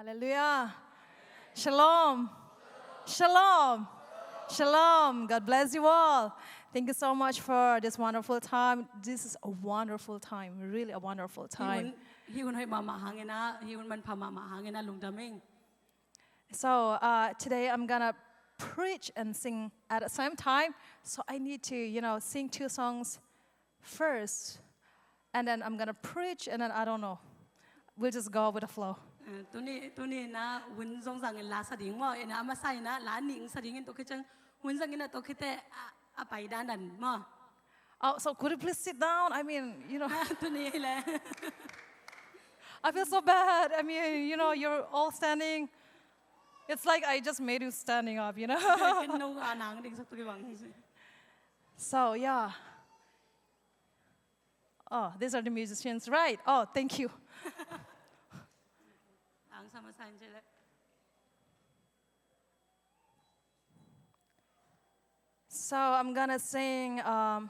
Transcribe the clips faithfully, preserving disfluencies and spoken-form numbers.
Hallelujah. Shalom. Shalom. Shalom. God bless you all. Thank you so much for this wonderful time. This is a wonderful time, really a wonderful time. Hih hun, hih hun hoih mahmah hangin ah, hih hun manpha mahmah hangin ah lungdam ing. So uh, today I'm gonna preach and sing at the same time. So I need to, you know, sing two songs first, and then I'm gonna preach, and then I don't know. We'll just go with the flow. Eh, tuni, tuni na hun zong zangin la sa ding maw, ina a masa ina la ning sa dingin toh khit ciang hun zangin a toh khit teh a, a pai dandan maw. Oh, so could you please sit down? I mean, you know. Tuni le. I feel so bad. I mean, you know, you're all standing. It's like I just made you standing up, you know. Ken no a nang ding sak tu ki bang. So, yeah. Oh, these are the musicians, right? Oh, thank you. Ang sama sa inje le. So I'm gonna sing um,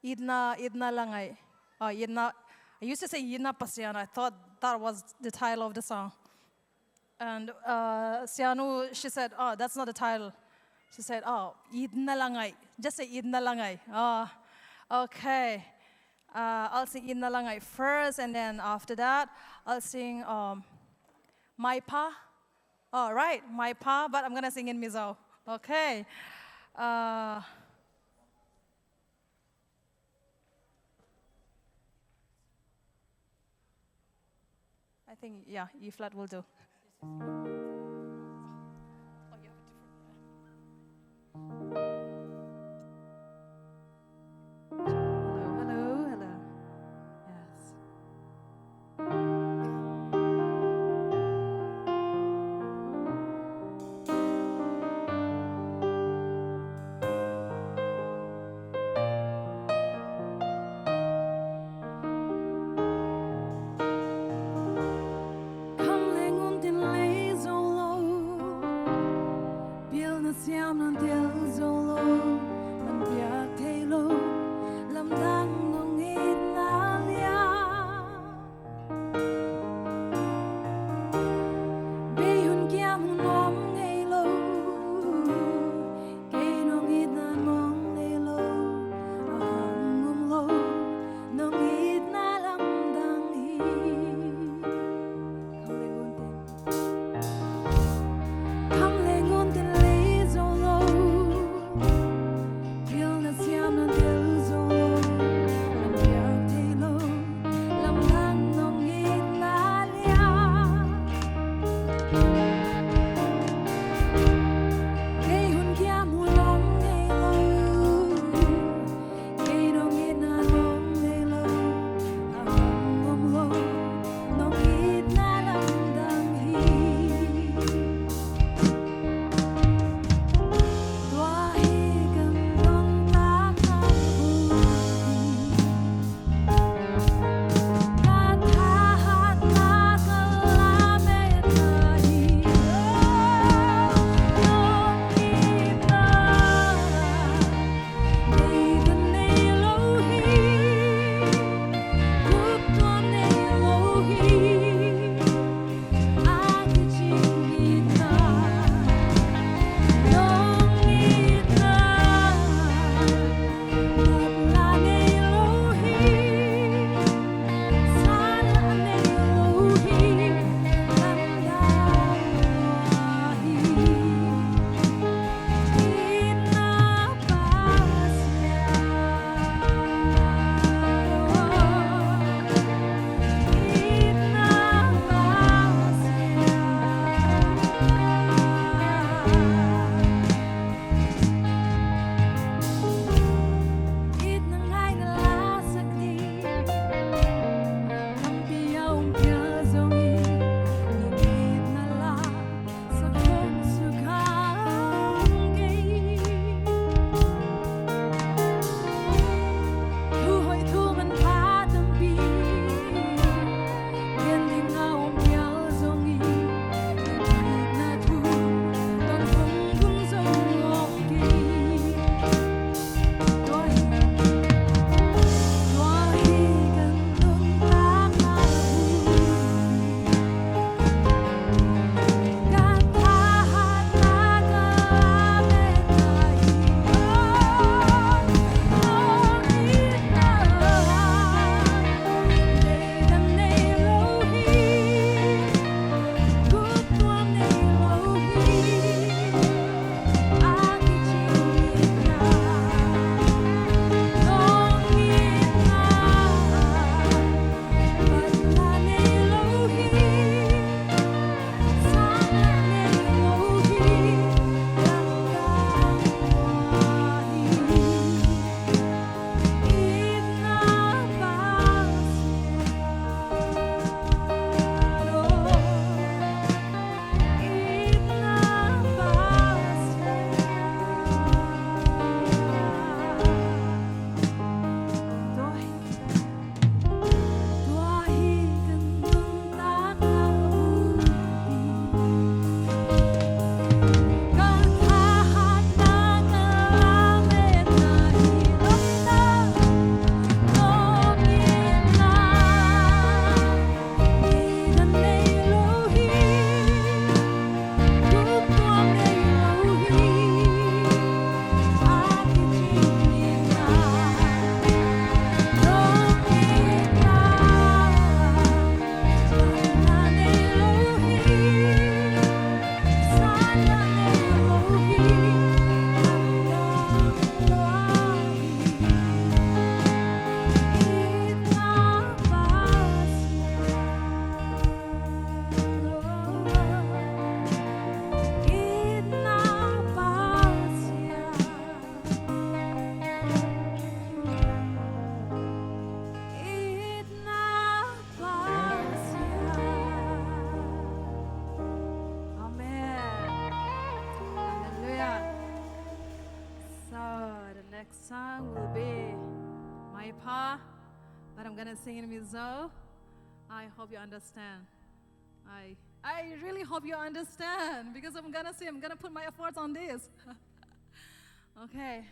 Itna, Itna Lang Ai. Oh, Itna. I used to say Itna Pasian. I thought that was the title of the song. And uh, Sianu, she said, "Oh, that's not the title." She said, "Oh, Itna Lang Ai." Just say Itna Lang Ai. Oh, okay. Uh, I'll sing Itna Lang Ai first, and then after that, I'll sing um, Mai Pa. All right, Mai Pa, but I'm gonna sing in Mizo. Okay. Uh, I think, yeah, E flat will do. Hello, hello, hello. Yes. I'm gonna sing in Mizo. I hope you understand. I I really hope you understand because I'm gonna sing. I'm gonna put my efforts on this. Okay.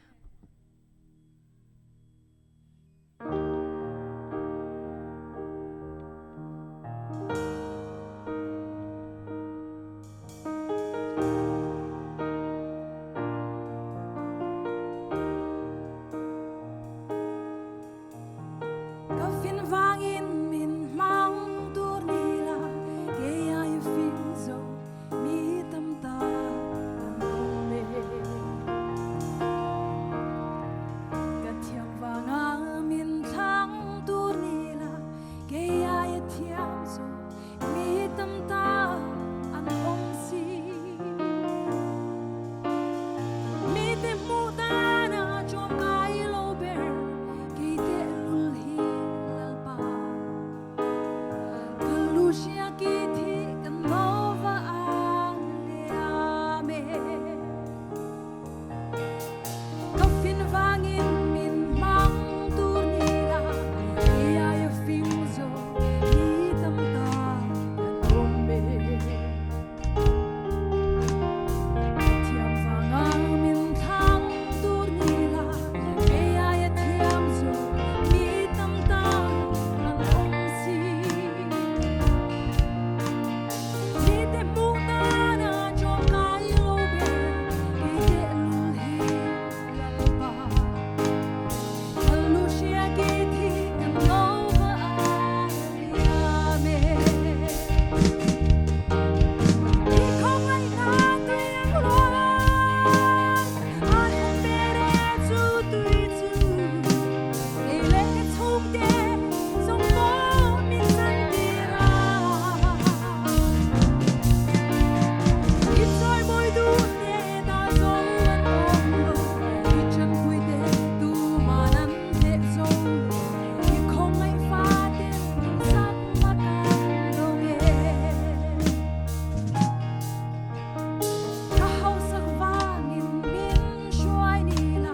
Ka fin vangin min hmang tur ni la, kei a i fing zo mi tamtak an om e. Ka thiam vanga min thang tur ni la, kei a i thiam zo mi tamtak an om si. Mite muh dan a cuang kai lo ber, keite lul hi Lalpa. Ka lusia kithih kan lo va a le a me. Ka fin vangin min hmang tur ni la, kei a i fing zo mi tamtak an om e. Ka thiam vanga min thang tur ni la, kei a i thiam zo mi tamtak an om si. Mite muh dan a cuang kai lo ber, keite lul hi Lalpa. Ka lusia kithih kan lo va a le a me. I khuangaihna tui ang luang, a thong pere cu tui cu. Kei le ka chungte zong mawh min san tira. I cawimawi duhte ta zo an om lo. I canpuite tu man an heh zo lo. I khuangaih fate sak mak an dong e. Ka hauhsak vangin min hruai ni la,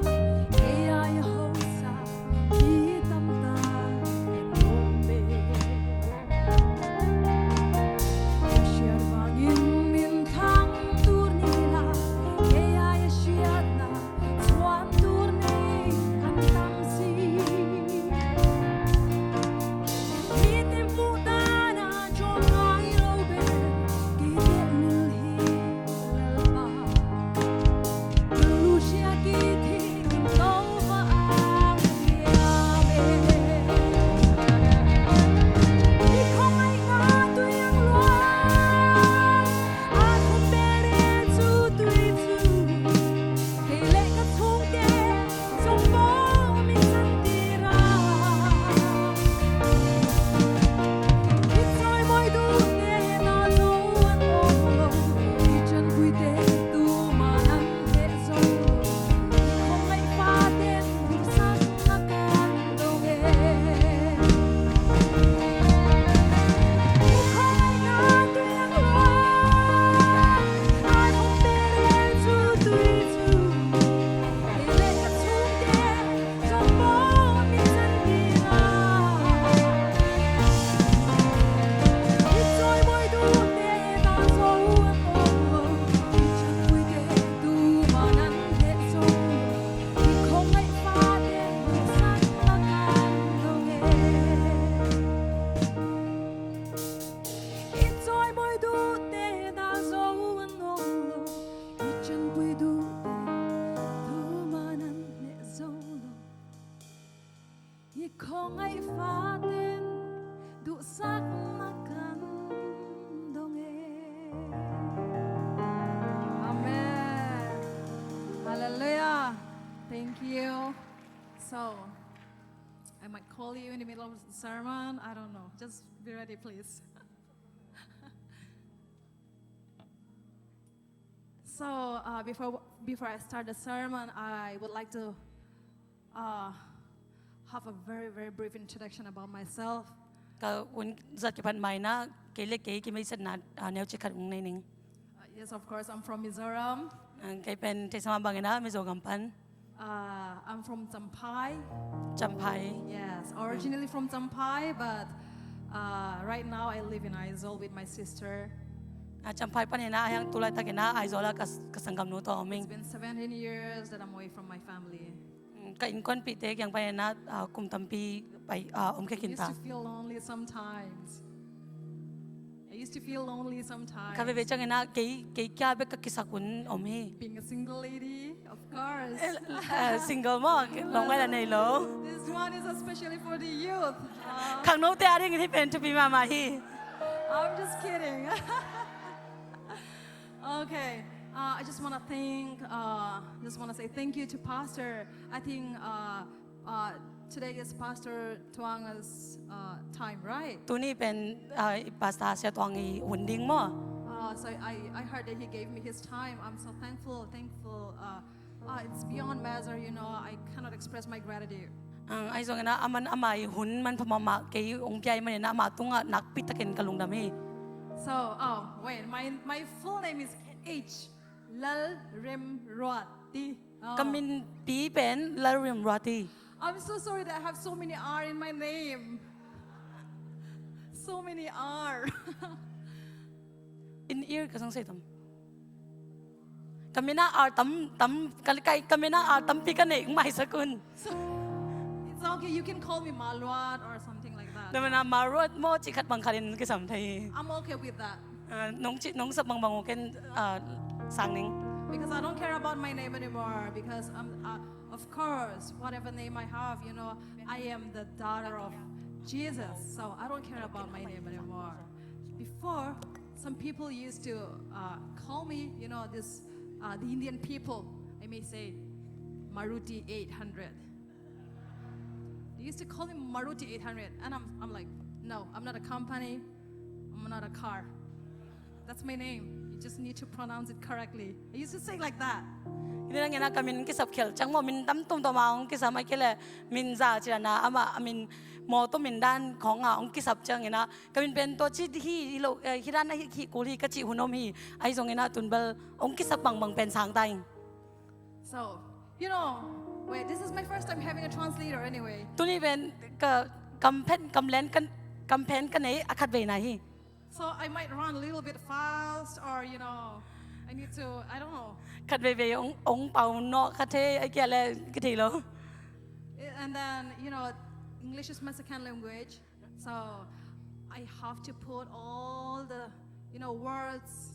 kei a i hauhsak mi tamtak an om e. Ka hriat vangin min thang tur ni la, kei a i hriatna chuan tur nei an tam si. Mite muh dan a cuang kai lo ber, keite lul hi Lalpa. Ka lusia kithih kan lo va a le a me. I khuangaihna tui ang luang, a thong pere cu tui cu. Kei le ka chungte zong mawh min san tira. I cawimawi duhte ta zo an om lo. I canpuite tu man an heh zo lo. I khuangaih fate sak mak an dong e. I khuangaihna tui ang luang, a thong pere cu tui cu. Kei le ka chungte zong mawh min san tira. I cawimawi duhte ta zo an om lo. I canpuite tu man an heh zo lo. I khuangaih fate sak mak an dong e. I cawimawi duhte ta zo an om lo. I canpui duhte tu man an heh zo lo. I khuangaih faten duhsak mak an dong e. Amen. Hallelujah. Thank you. So, I might call you in the middle of the sermon. I don't know. Just be ready, please. So, uh, before, before I start the sermon, I would like to, uh, have a very, very brief introduction about myself. Ka hun zat kipan mai-in ah kei le kei kimeisatna, uh, neuchik khat hong nei ning. Uh, yes, of course, I'm from Mizoram. Uh, kei pen theihsa mah bangin ah Mizo gam pan. Uh, I'm from Champhai. Champhai. Yes, originally from Champhai, but uh, right now I live in Aizawl with my sister. Ah, Champhai panin ah, a hiang tu laitak in ah Aizawl ah ka, ka sanggamnu tawh om ing. It's been seventeen years that I'm away from my family. Mm, ka innkuanpihte kiang panin ah, ah, kum tampi pai, ah, om khia khin ta. I used to feel lonely sometimes. I used to feel lonely sometimes. Kha veve ciangin ah kei, kei kia bek ka kisak hun om hi. Being a single lady, of course. Eh, eh, single maw, lawng ngai la nei lo. This one is especially for the youth. Uh, khangnote a dingin hih pen thupi mahmah hi. I'm just kidding. Okay. Uh, I just want to thank, uh, just want to say thank you to Pastor. I think, uh, uh, today is Pastor Tuanga's, uh, time, right? Tuni pen, uh, Pastor Sia Tuang i hun ding maw? Uh, so I, I heard that he gave me his time. I'm so thankful, thankful. Uh, uh, it's beyond measure, you know. I cannot express my gratitude. Ah, ahi zongin ah, aman ama i hun manpha mahmah kei hong pia ahih manin ah, ama tungah nakpi takin ka lungdam hi. So, oh, wait, my, my full name is H. Lalrimruati. Oh. Ka minpi pen Lalrimruati. I'm so sorry that I have so many R in my name. So many R. In ear ka song sei tam. Ka min ah R tam, tam, ka, ka, ka min ah R tampi ka neih maisak un. So, it's okay, you can call me Maluat or something like that. Na min ah Maluat maw cih khat bang khat in kisam thei. I'm okay with that. Ah, nong cih, nong sap bangbang uh ken, ah, sang ning. Because I don't care about my name anymore. Because I'm, uh, of course, whatever name I have, you know, I am the daughter of Jesus. So I don't care about my name anymore. Before, some people used to, uh, call me, you know, this, uh, the Indian people, I may say, Maruti eight hundred. They used to call me Maruti eight hundred, and I'm, I'm like, "No, I'm not a company, I'm not a car. That's my name. You just need to pronounce it correctly." I used to say like that. Hih dan in ah ka min kisap khial ciang maw, min tam tuamtuam a hong kisam, ahih kei leh min za ci dan a, amah a min mawtaw min dan khawng a hong kisap ciangin ah, ka min pen tua ci hi, hi lo, eh, hih dan a hi, hi kul hi ka cih hun om hi. Ahi zongin ah tun bel hong kisap bangbang pen sang ta ing. So, you know, wait, this is my first time having a translator anyway. Tuni pen ka kamphen, kamlen kan, kamphen ka neih a khatveina hi. So I might run a little bit fast or, you know, I need to, I don't know. Khatveivei hong, hong pau nawh kha thei, ahih kei leh kithei lo. And then, you know, English is my second language. So I have to put all the, you know, words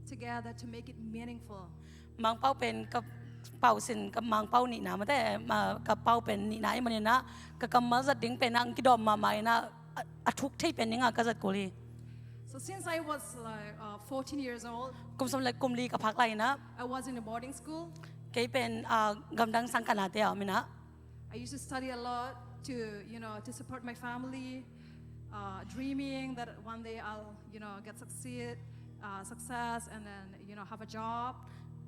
together to make it meaningful. Mangpau pen ka pau sin, ka Mangpau nihna mate, ma, ka pau pen nihna ahih manin ah, ka kammal zat ding pen ah hong kidawm mahmah in ah, a, a thuk thei pen ding a ka zat kul hi. So since I was, like, uh, fourteen years old, kum sawm le kum li ka phak lai in ah, I was in a boarding school. Kei pen, ah, gamdang sangkahnate a om in ah. I used to study a lot to, you know, to support my family, uh, dreaming that one day I'll, you know, get succeed, uh, success, and then, you know, have a job.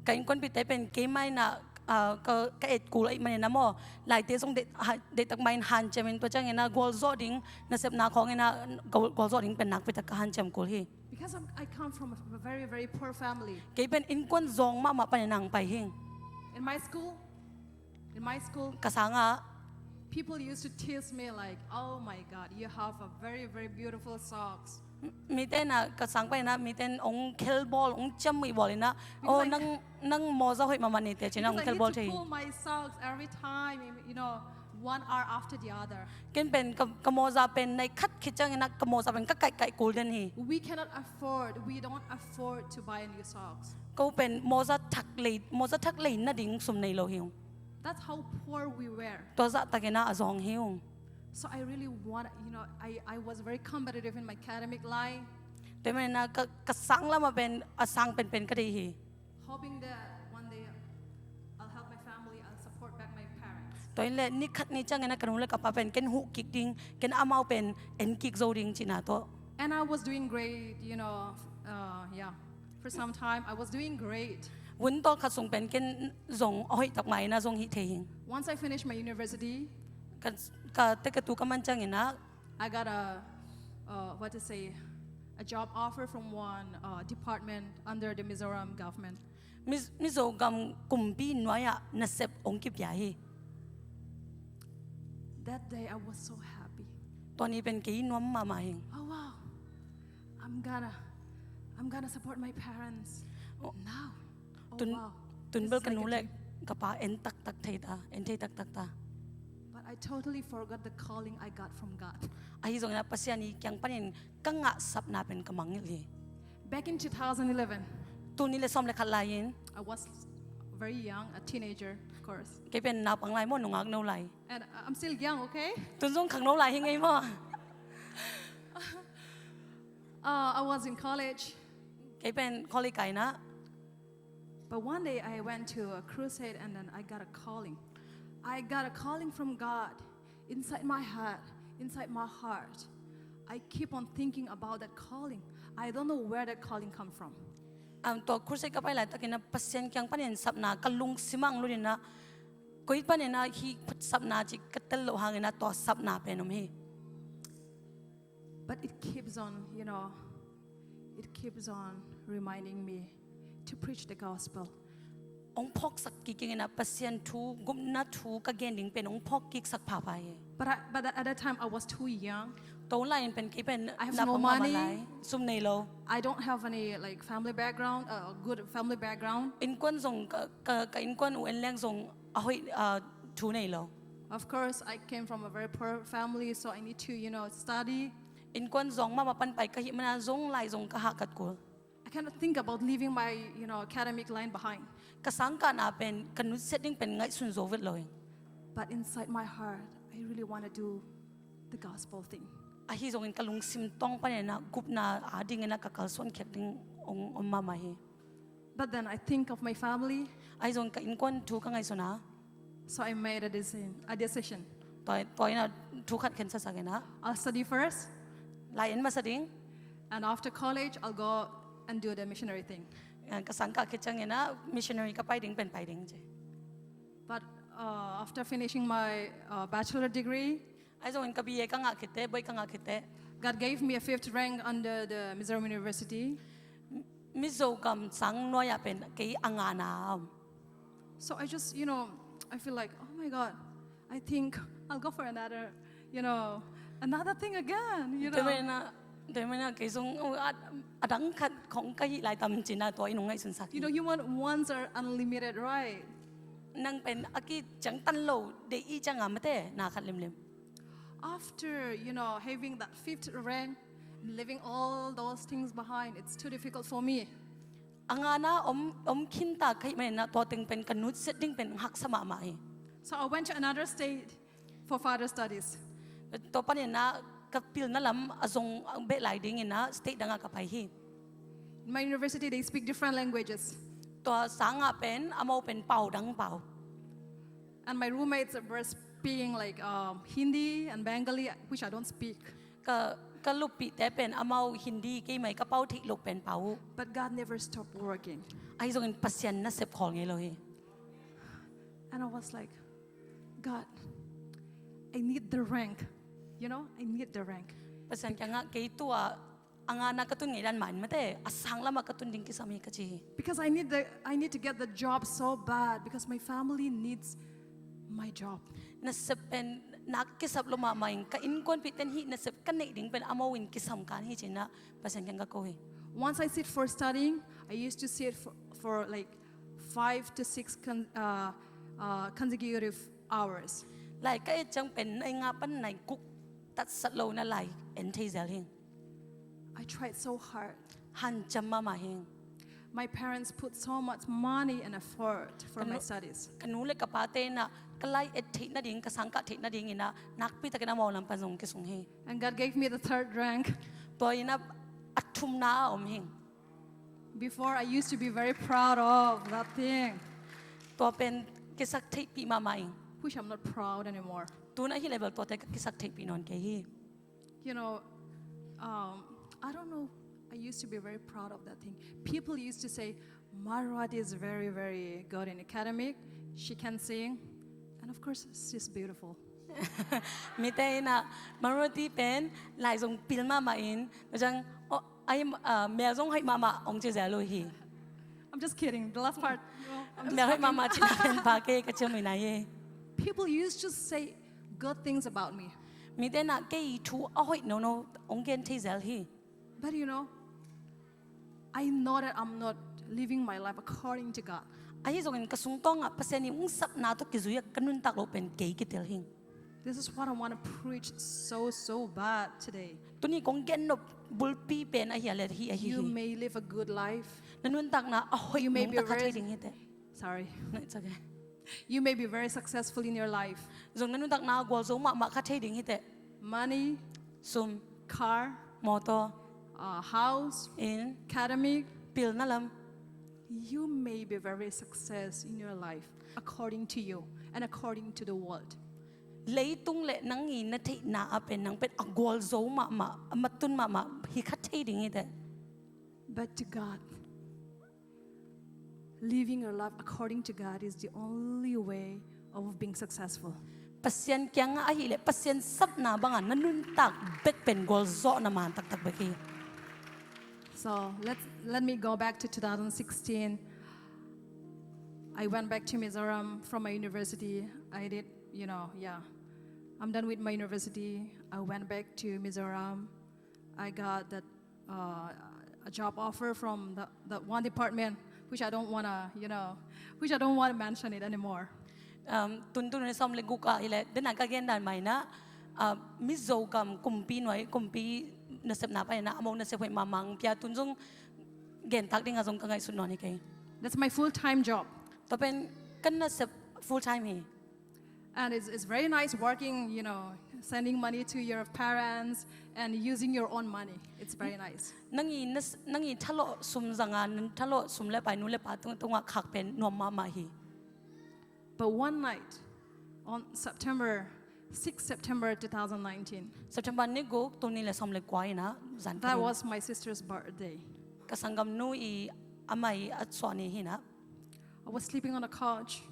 Ka innkuanpihte pen keimah in ah, ah, ka, ka et kul ahih manin ah maw, laite zong deih, ha, deihtak mah in hanciam in, tua ciangin ah gualzawh ding, nasepna khawng in ah gual, gualzawh ding pen nakpi tak ka hanciam kul hi. Because I'm, I come from a, a very, very poor family. Kei pen innkuan zawng mahmah panin ah hong pai hi. In my school, In my school, ka sangah, people used to tease me like, "Oh my God, you have a very, very beautiful socks." M-, mite in ah, ka sang panin ah, mite in hong khelbawl, hong ciamnuihbawl in ah, "Oh, nang, nang mawza hoih mahmah ni teh," ci-in ah hong khelbawl thei. Because I need to pull my socks every time, you know, one hour after the other. Ken pen ka, ka mawza pen nai khat khit ciangin ah, ka mawza pen ka kaihkaih kul den hi. We cannot afford, we don't afford to buy new socks. Ko pen mawza thak lei, mawza thak lei nading sum nei lo hi ung. That's how poor we were. Tua zahtakin ah a zawng hi ung. So I really want, you know, I, I was very competitive in my academic life. Tua ahih manin ah ka, ka sang lamah pen a sang penpen ka deih hi. Hoping that one day I'll help my family, I'll support back my parents. Tua hi leh ni khat ni ciangin ah ka nu le ka pa pen ken huh kik ding, ken amau pen en kik zo ding cihna tawh. And I was doing great, you know, uh, yeah. For some time, I was doing great. Vun tawlkhat sung pen ken zong a hoih tak mah in ah zong hih thei hi ing. Once I finished my university, ka, ka tekatu ka man ciangin ah, I got a, uh, what to say, a job offer from one, uh, department under the Mizoram government. Mi, Mizo gam kumpi nuai-ah nasep hong kipia hi. That day I was so happy. Tua ni pen kei nuam mahmah hi. Oh wow. I'm gonna I'm gonna support my parents. Oh. Now. Oh Tun, wow. tun This bel is ka like nu a le dream. Ka pa en taktak thei ta, en thei taktak ta. But I totally forgot the calling I got from God. Ahi zongin ah Pasian i kiang panin ka ngah sapna pen ka mangngilh hi. Back in two thousand eleven, Tul nih le sawm le khat lai-in I was very young, a teenager, of course. Kei pen naupang lai maw, nungak no lai. And I'm still young, okay? Tun zong khangno lai hi ngei maw. Uh, I was in college. Kei pen college kai-in ah. But one day I went to a crusade and then I got a calling. I got a calling from God inside my heart, inside my heart. I keep on thinking about that calling. I don't know where that calling come from. Um, tua crusade ka pai laitakin ah Pasian kiang panin sapna ka lungsim ah hong lut in ah, koi panin ah hih sapna cih ka tel loh hangin ah tua sapna pen om hi. But it keeps on, you know, it keeps on reminding me to preach the gospel. Hong phawksak kik in ah Pasian thu, gupna thu ka gen ding pen hong phawk kiksak phapha hi. But I, but at that time I was too young. Tua lai-in pen kei pen I have naupang no mahmah money. Lai, sum nei lo. I don't have any like family background, a good family background. Innkuan zong ka, ka, ka innkuan u en leng zong a hoih, ah, thu nei lo. Of course, I came from a very poor family, so I need to, you know, study. Innkuan zong mahmah pan pai ka hih manin ah zong lai zong ka hahkat kul. I cannot think about leaving my, you know, academic line behind. Ka sangkahna pen ka nutsiat ding pen ngaihsun zo vet lo hi. But inside my heart, I really want to do the gospel thing. Ahi zongin ka lungsim tawng panin ah gupna a dingin ah ka kalsuan khiat ding hong om mahmah hi. But then I think of my family, Ahi zongin ka innkuan thu ka ngaihsun a. So I made a decision. A decision. Tua, tua in ah thu khat khensasak in ah. I'll study first, Lai en masa ding. And after college, I'll go and do the missionary thing. Ka sangkah khit ciangin ah missionary ka pai ding pen pai ding ci. But uh, after finishing my uh, bachelor degree, Ahi zongin ka B A ka ngah khit teh, bawi ka ngah khit teh, God gave me a fifth rank under the Mizoram University. Mizo gam sang nuai-ah pen kei a ngana a om. So I just, you know, I feel like, oh my God, I think I'll go for another, you know, another thing again, you Tua know. manin ah, tua manin ah kei zong, oh, a, a dang khat khong ka hih lai tam ci-in ah tua in hong ngaihsunsak. You know, human wants are unlimited, right? Nang pen a kiciangtan lo deih i ciangin ah mate na khat limlim. After, you know, having that fifth rank, leaving all those things behind, it's too difficult for me. A ngana om, om khinta ka hih manin ah tua teng pen ka nutsiat ding pen haksa mahmah hi. So I went to another state for further studies. Tua panin ah ka pilna lam a zong beh lai dingin ah state dangah ka pai hi. In my university, they speak different languages. Tua sangah pen amau pen pau dang pau. And my roommates were speaking like um, Hindi and Bengali, which I don't speak. Ka, ka lupihte pen amau Hindi, kei mai ka pau theih loh pen pau uh. But God never stopped working. Ahi zongin Pasian nasep khawl ngei lo hi. And I was like, God, I need the rank. You know, I need the rank. Pasian kiangah kei tua a ngana ka tun ngei dan mah in mate, a sang lamah ka tun ding kisam hi ka ci hi. Because I need the I need to get the job so bad because my family needs my job. Nasep pen nak kisap lo mahmah in, ka innkuanpihte in hih nasep ka neih ding pen amau in kisam kan hi ci-in ah Pasian kiang ka ko hi. Once I sit for studying, I used to sit for, for like five to six con, uh, uh, consecutive hours. Lai ka et ciang pen nai nga pan nai guk tatsat lo-in ah lai en thei zel hi. I tried so hard. Hanciam mahmah hi. My parents put so much money and effort for Ka my nu- studies. Ka nu le ka pate in ah ka lai et theih nading, ka sangkah theih nadingin ah nakpi takin amau lam pan zong kisung hi. And God gave me the third rank. Tua in ah a thumna a om hi. Before, I used to be very proud of that thing, Tua pen kisak theihpih mahmah hi. which I'm not proud anymore. Tu-in ah hih level tuate ka kisak theihpih nawn kei hi. You know, um, I don't know. I used to be very proud of that thing. People used to say, Marwati is very, very good in academic. She can sing. And of course, she's beautiful. Mite in ah Marwati pen lai zong pil mahmah in, macam, oh, ai, ah, mel zong hoih mahmah hong ci zel uh hi. I'm just kidding. The last part. No, I'm just Mel hoih joking. mahmah cina pen pha kei ka ciam ina ye. People used to say good things about me. Mite na kei thu a hoih nono hong gen thei zel hi. But you know, I know that I'm not living my life according to God. Ahi zongin ka sungtawngah Pasian i hong sapna tawh kizui a ka nuntak loh pen kei kitel hing. This is what I want to preach so, so bad today. Tuni kong gen nop bulpi pen ahi a let hi ahi You hi. May live a good life. Na nuntakna a hoih You may nong be tak kha very- thei ding hi teh. Sorry. No, it's okay. You may be very successful in your life. Zong na nuntakna a gualzo mahmah kha thei ding hi teh. Money, Sum, car, mawtaw, uh, house, inn, academic. pilna lam. You may be very success in your life according to you and according to the world. Leitung le nang i na theihna a pen nang pen a gualzo mahmah, a matun mahmah hi kha thei ding hi teh. But to God, living your life according to God is the only way of being successful. Pasian kiangah ahih leh Pasian sapna bangah na nuntak bek pen gualzawhna man taktak bek hi. So let's, let me go back to two thousand sixteen. I went back to Mizoram from my university. I did, you know, yeah. I'm done with my university. I went back to Mizoram. I got that, uh, a job offer from the, that one department, which I don't wanna, you know, which I don't wanna mention it anymore. Um, tun tun ni sawm le guk ah hi leh, dena ka gen dan mai na, uh, Mizo gam kumpi nuai, kumpi nasepna pan na, a mawk nasep hoih mahmah pia tun zong gen tak ding a zong ka ngaihsut nawn hi kei. That's my full-time job. Tua pen kan nasep full time hi. And it's, it's very nice working, you know, sending money to your parents and using your own money. It's very nice. Nang i nas-, nang i thalawh sum zanga, nang thalawh sum le pai nu le pa tung, tungah khak pen nuam mahmah hi. But one night, on September, sixth September two thousand nineteen, September ni guk, tul nih le sawm le kua in ah, zan that khat in, was my sister's birthday. ka sanggamnu i amah i a suah ni hi in ah, I was sleeping on a couch.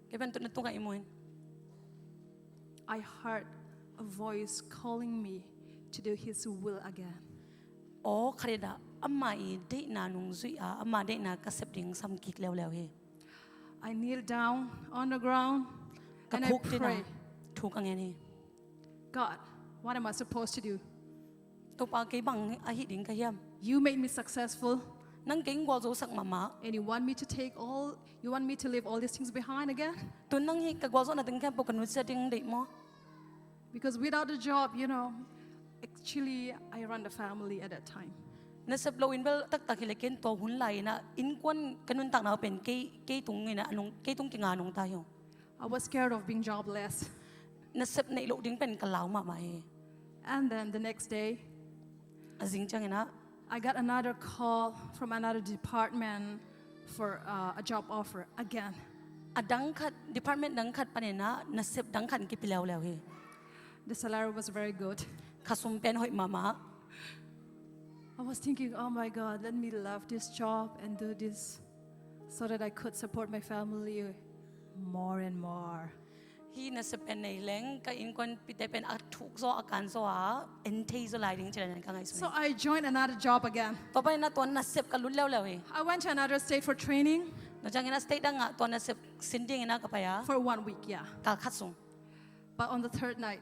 kei pen tun na tungah i mu in, I heard a voice calling me to do his will again. aw khat in ah amah i deihna nungzuih a, amah deihna ka sep ding sam kik leuleu hi. I kneel down on the ground Ka and I phuk ding a, pray, thu ka ngen hi. "God, what am I supposed to do? Topa, kei bang ahih ding ka hiam? You made me successful, Nang kei hong gualzosak mahmah. and you want me to take all, you want me to leave all these things behind again?" Tun nang hi ka gualzawhna ding khempeuh ka nusia ding deih maw? Because without a job, you know, actually, I run the family at that time. Nasep lo in bel taktak hi le ken tua hun lai in ah innkuan ka nuntakna pen kei, kei tung in ah, a nung, kei tung kinga nungta hi. I was scared of being jobless. Nasep neih loh ding pen ka lau mahmah hi. And then the next day, A zing ciangin ah, I got another call from another department for, uh, a job offer again. a dang khat, department dang khat panin ah nasep dang khat in kipia leuleu hi. The salary was very good. Khasum pen hoih mahmah. I was thinking, "Oh my God, let me love this job and do this so that I could support my family more and more." Hih nasep pen nei leng ka innkuanpihte pen a thuk zaw, a kan zaw a, en thei zaw lai ding ci-in ka ngaihsun. So I joined another job again. Tua panin ah tua nasep ka lut leuleu hi. I went to another state for training. Tua ciangin ah state dang ah tua nasep sin dingin ah ka pai a. For one week, yeah. Kal khat sung. But on the third night,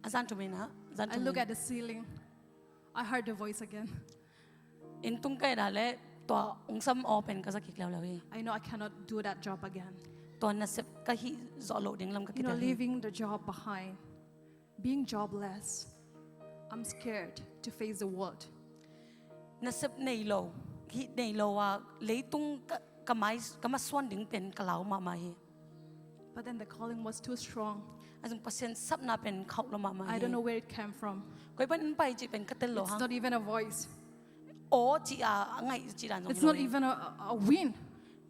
a zan thum in ah, zan thum in, I look at the ceiling. I heard the voice again. Inn tung ka et a leh tua ong sam aw pen ka za kik leuleu hi. I know I cannot do that job again. Tua nasep ka hih zawh loh ding lam ka kitel hi. You know, leaving the job behind, being jobless, I'm scared to face the world. Nasep nei lo, hih nei lo a leitung ka, ka mai, ka masuan ding pen ka lau mahmah hi. But then the calling was too strong. Ahi zong Pasian sapna pen khauh lo mahmah hi. I don't know where it came from. Koi pan ong pai cih pen ka tel lo hang. It's not even a voice. Aw cih a, a ngaih cih dan zong hi lo hi. It's not even a, a, a wind.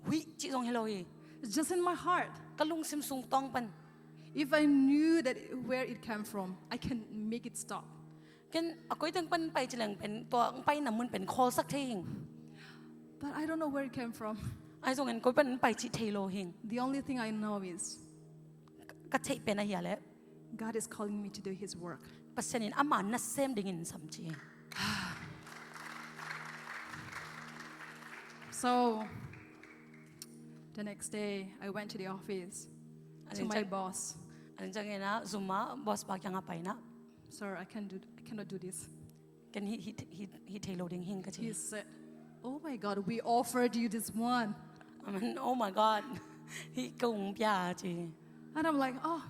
Huih cih zong hi lo hi. It's just in my heart. Ka lungsim sung tawng pan. If I knew that where it came from, I can make it stop. Ken a koi teng pan pai ci leng pen tua ong paina mun pen khawlsak thei hing. But I don't know where it came from. Ahi zongin koi pan ong pai cih thei lo hing. The only thing I know is ka theih pen ahi a leh God is calling me to do His work. Pasian in ama nasem dingin sam ci hi. So the next day, I went to the office, A to ding my ciang- boss. A ding ciangin ah zum ah boss pa kiangah pai in ah, "Sir, I can do, I cannot do this." "Ken hih, hih, hih, hih thei lo ding hi ing," ka ci. He said, "Oh my God, we offered you this one." I mean, "Oh my God, hih ka hong pia," ci. And I'm like, "Oh,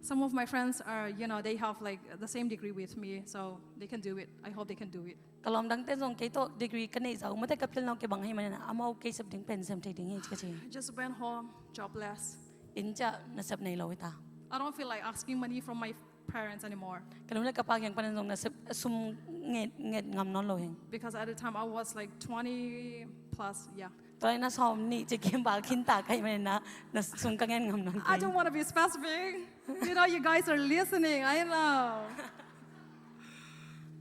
some of my friends are, you know, they have, like, the same degree with me, so they can do it. I hope they can do it." Ka lawm dangte zong kei tawh degree ka neih zah uh, mate ka pilna uh kibang ahih manin ah, amau kei sep ding pen sem thei ding hi, ci ka ci. I just went home jobless. Inn ciang nasep nei lo hi ta. I don't feel like asking money from my parents anymore. Ka nu le ka pa kiang panin zong nasep sum nget, nget ngam nawn lo hi ing. Because at the time I was like twenty plus, yeah. Tua inn ah sawm nih ci kim bal khin ta ka hih manin ah, na sum ka nget ngam nawn kei. I don't want to be specific. You know, you guys are listening. I know.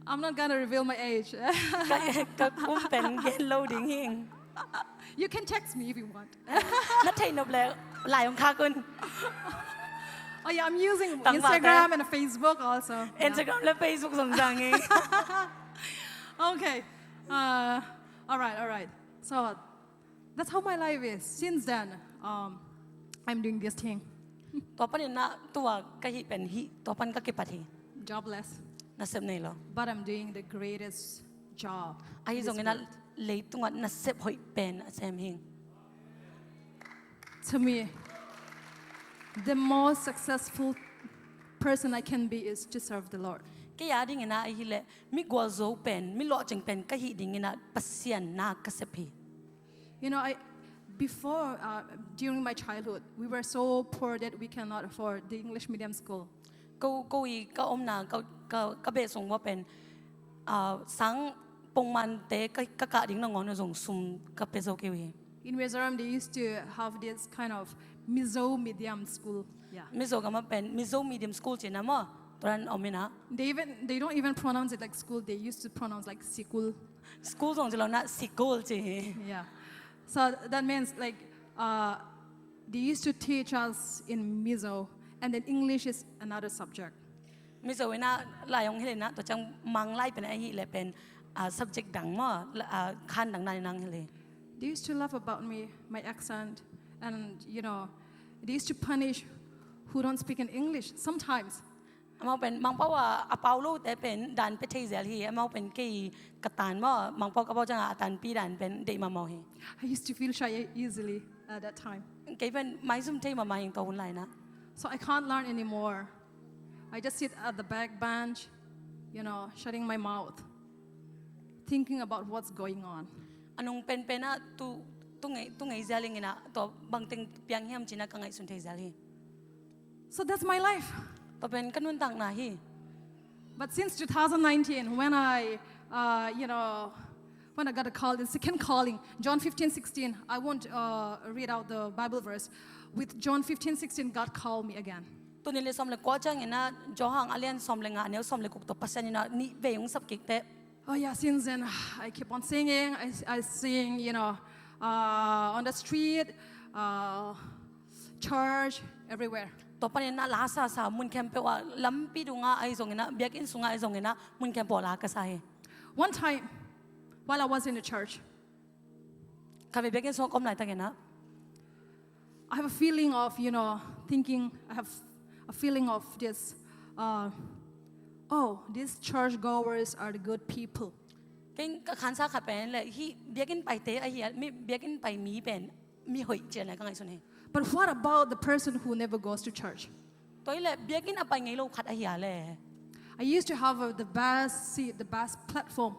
I'm not gonna reveal my age. Ka, ka kum pen gen lo ding hi ing. You can text me if you want. Na theih nop leh lai hong khak un. Oh yeah, I'm using Tang mah Instagram and Facebook also. Yeah. Instagram le Facebook zong zang hi ing. Okay. Uh, all right, all right. So that's how my life is. Since then, um, I'm doing this thing. Tua panin ah tua ka hih pen hih, tua pan ka kipat hi. Jobless. Nasep nei lo. But I'm doing the greatest job. Ahi in this zongin ah world. Leitungah nasep hoih pen a sem hi ing. To me, the most successful person I can be is to serve the Lord. Kei a dingin ah ahih leh mi gualzo pen, mi lawhcing pen ka hih dingin ah Pasian na ka sep hi. You know, I before uh, during my childhood, we were so poor that we cannot afford the English medium school. Ko, ko i ka omna, ka, ka, ka beh sung ua pen, ah, sang pongmante ka, ka kah ding nangawn uh zong sum ka pia zo kei uh hi. In Mizoram, they used to have this kind of Mizo medium school. Yeah. Mizo gam ah pen Mizo medium school ci-in ah maw, tua dan om in ah. They even they don't even pronounce it like school. They used to pronounce like sikul. School zong ci lo in ah sikul ci hi. Yeah. So that means like uh, they used to teach us in Mizo, and then English is another subject. Mizo in ah lai hong hilh in ah, tua ciang Mang lai pen ahih leh pen, ah, subject dang maw, la, ah, khan dang na in ah hong hilh hi. They used to laugh about me, my accent, and you know, they used to punish who don't speak in English sometimes. Amau pen Mangpau a a pau lote pen dan pia thei zel hi. Amau pen kei ka tan maw, Mangpau ka pau ciangin a tanpi dan pen deih mahmah hi. I used to feel shy easily at that time. Kei pen maizum thei mahmah hi ing tua hun lai-in ah. So I can't learn anymore. I just sit at the back bench, you know, shutting my mouth, thinking about what's going on. A nung penpen ah tu, tu ngei, tu ngei zel ing in ah, tua bangteng piang hiam ci-in ah ka ngaihsun thei zel hi. So that's my life. Tua pen ka nuntakna hi. But since two thousand nineteen, when I, uh, you know, when I got a call, the second calling, John fifteen sixteen, I won't uh, read out the Bible verse. With John fifteen sixteen, God called me again. Tul nih le sawm le kua ciangin ah, Johan a lian sawm le nga, a neu sawm le guk tawh Pasian in ah nih vei hong sap kik teh. Oh yeah, since then I keep on singing. I, I sing, you know, uh, on the street, uh, church, everywhere. Tua panin ah la sasa mun khempeuh ah, lampi dungah ahi zongin ah, biakinn sungah ahi zongin ah, mun khempeuh ah la ka sa hi. One time, while I was in the church, khatvei biakinn sungah ka om laitakin ah, I have a feeling of, you know, thinking, I have a feeling of this, uh, oh, these church goers are the good people. Kei ka khansa khat pen leh, hih biakinn paite ahi a, mi, biakinn pai mi pen mi hoih ci-in ah ka ngaihsun hi. But what about the person who never goes to church? Tua hi leh biakinn a pai ngei lo khat ahi a leh? I used to have uh, the best seat, the best platform.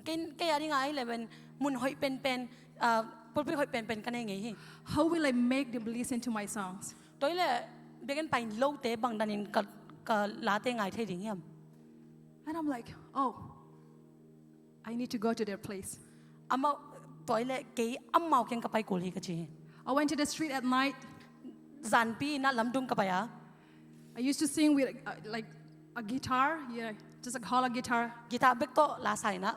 Kei, kei a dingah ahi leh pen mun hoih penpen, ah, pulpit hoih penpen ka nei ngei hi. How will I make them listen to my songs? Tua hi leh biakinn pai lote bang danin ka, ka late ngai thei ding hiam? And I'm like, oh, I need to go to their place. Amau, tua hi leh kei amau kiang ka pai kul hi ka ci hi. I went to the street at night. Zanpi in ah lamdung ka pai a. I used to sing with uh, like a guitar, you know, just a hollow guitar. Guitar bek tawh la sa in ah.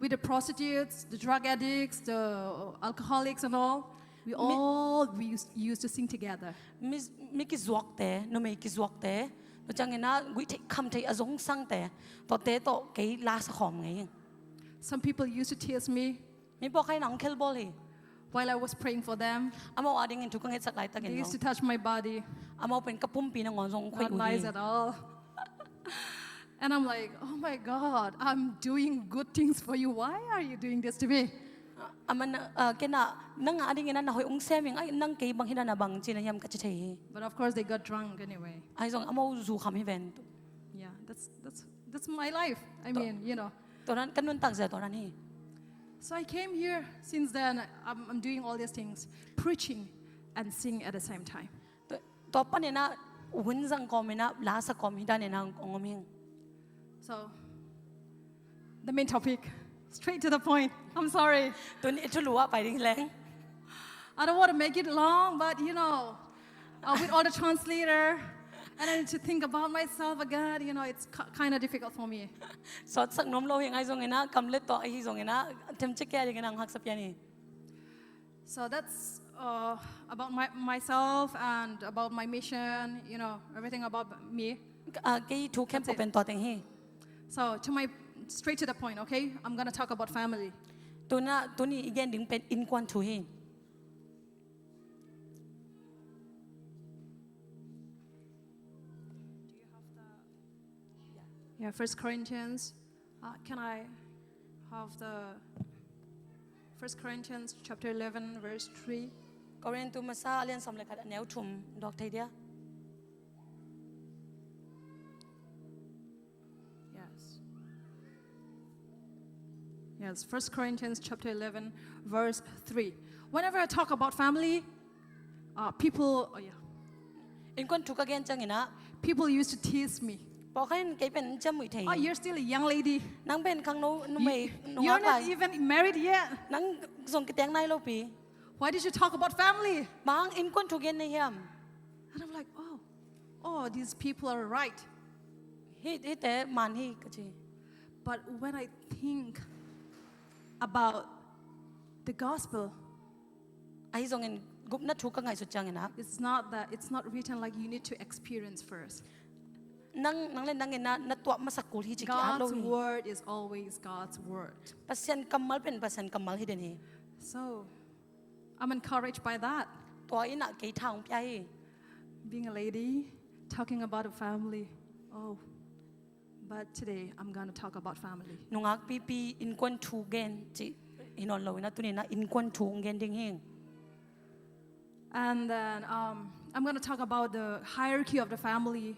With the prostitutes, the drug addicts, the alcoholics and all, we all we used, used to sing together. Mi, mi kizuakte, numei kizuakte, tua ciangin ah guih theih kham theih a zongsangte, tuate tawh kei la sa khawm ngei hi. Some people used to tease me. Ni pawh kha in ang khel bawl hi. While I was praying for them, amau adingin thu ka ngetsak laitakin they used to touch my body. Amau pen ka pumpi nangawn zong khoih uh hi. Not nice at all. And I'm like, "Oh my God, I'm doing good things for you. Why are you doing this to me?" Aman, uh, kei na, nang adingin na hoih ong sem ing, ai, nang kei bang hi dan a bang cihna hiam ka ci thei hi. But of course, they got drunk anyway. Ahi zong amau zu kham hi ven. Yeah, that's, that's, that's my life. I mean, you know. Tua dan ka nuntak zia tua dan hi. So I came here. Since then, I'm, I'm doing all these things, preaching and singing at the same time. Tua, tua panin ah hun zang kawmin ah, la sa kawm hi danin ah ong om hing. So, the main topic, straight to the point. I'm sorry. Tun i thulu ah pai ding leng. I don't want to make it long, but, you know, uh, with all the translator, and I need to think about myself again, you know, it's kind of difficult for me. Sawtsak nuam lo hi ngai zongin ah, kam le tua ahi zongin ah, themcik kei a dingin ah ong haksa pian hi. So that's, uh, about my, myself and about my mission, you know, everything about me. Ah, kei thu khempeuh pen tua teng hi. So to my, straight to the point, okay? I'm gonna talk about family. Tuna, tuni i gen ding pen innkuan thu hi. Yeah, First Corinthians. Uh, can I have the First Corinthians chapter eleven, verse three? Korintu masa a lian sawm le khat a neu thum, dawk thei dia? Yes. Yes, First Corinthians chapter eleven, verse three. Whenever I talk about family, uh, people, oh yeah. Innkuan thu ka gen ciangin ah, people used to tease me. Pawlkhat in kei pen ciamnuih thei. "Oh, you're still a young lady. Nang pen khangno numei, nungak lai. You're not even married yet. Nang zong kiteng nai lo pi. Why did you talk about family?" Bang innkuan thu gen na hiam? And I'm like, "Oh, oh, these people are right." Hi, hihte man hi ka ci. But when I think about the gospel, ahi zongin gupna thu ka ngaihsut ciangin ah, it's not that, it's not written like you need to experience first. Nang, nang le nang in ah na tuah masak kul hi ci ki at lo hi. God's word is always God's word. Pasian kammal pen Pasian kammal hi den hi. So, I'm encouraged by that. Tua in ah kei tha ong pia hi. Being a lady, talking about a family. Oh, but today I'm gonna talk about family. Nungak pipi innkuan thu gen ci hi nawn lo in ah, tuni in ah innkuan thu ong gen ding hing. And then, um, I'm gonna talk about the hierarchy of the family.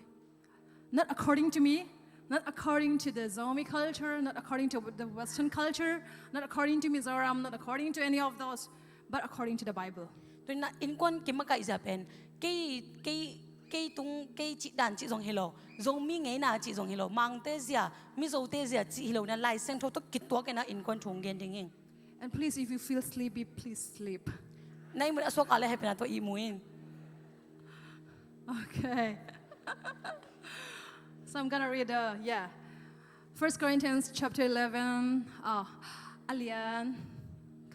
Not according to me, not according to the Zomi culture, not according to the Western culture, not according to Mizoram, not according to any of those, but according to the Bible. Tuni in ah innkuan kimakaih zia pen kei, kei, kei tung, kei cih dan cih zong hi lo, Zomi ngeina cih zong hi lo, Mangte zia, Mizote zia cih hi lo in ah, Lai Siangtho tawh kituak in ah innkuan thu ong gen ding hing. And please, if you feel sleepy, please sleep. Na ihmut a suak a leh hehpihna tawh ihmu in. Okay. So I'm gonna read, uh, yeah. First Corinthians chapter eleven, uh, a lian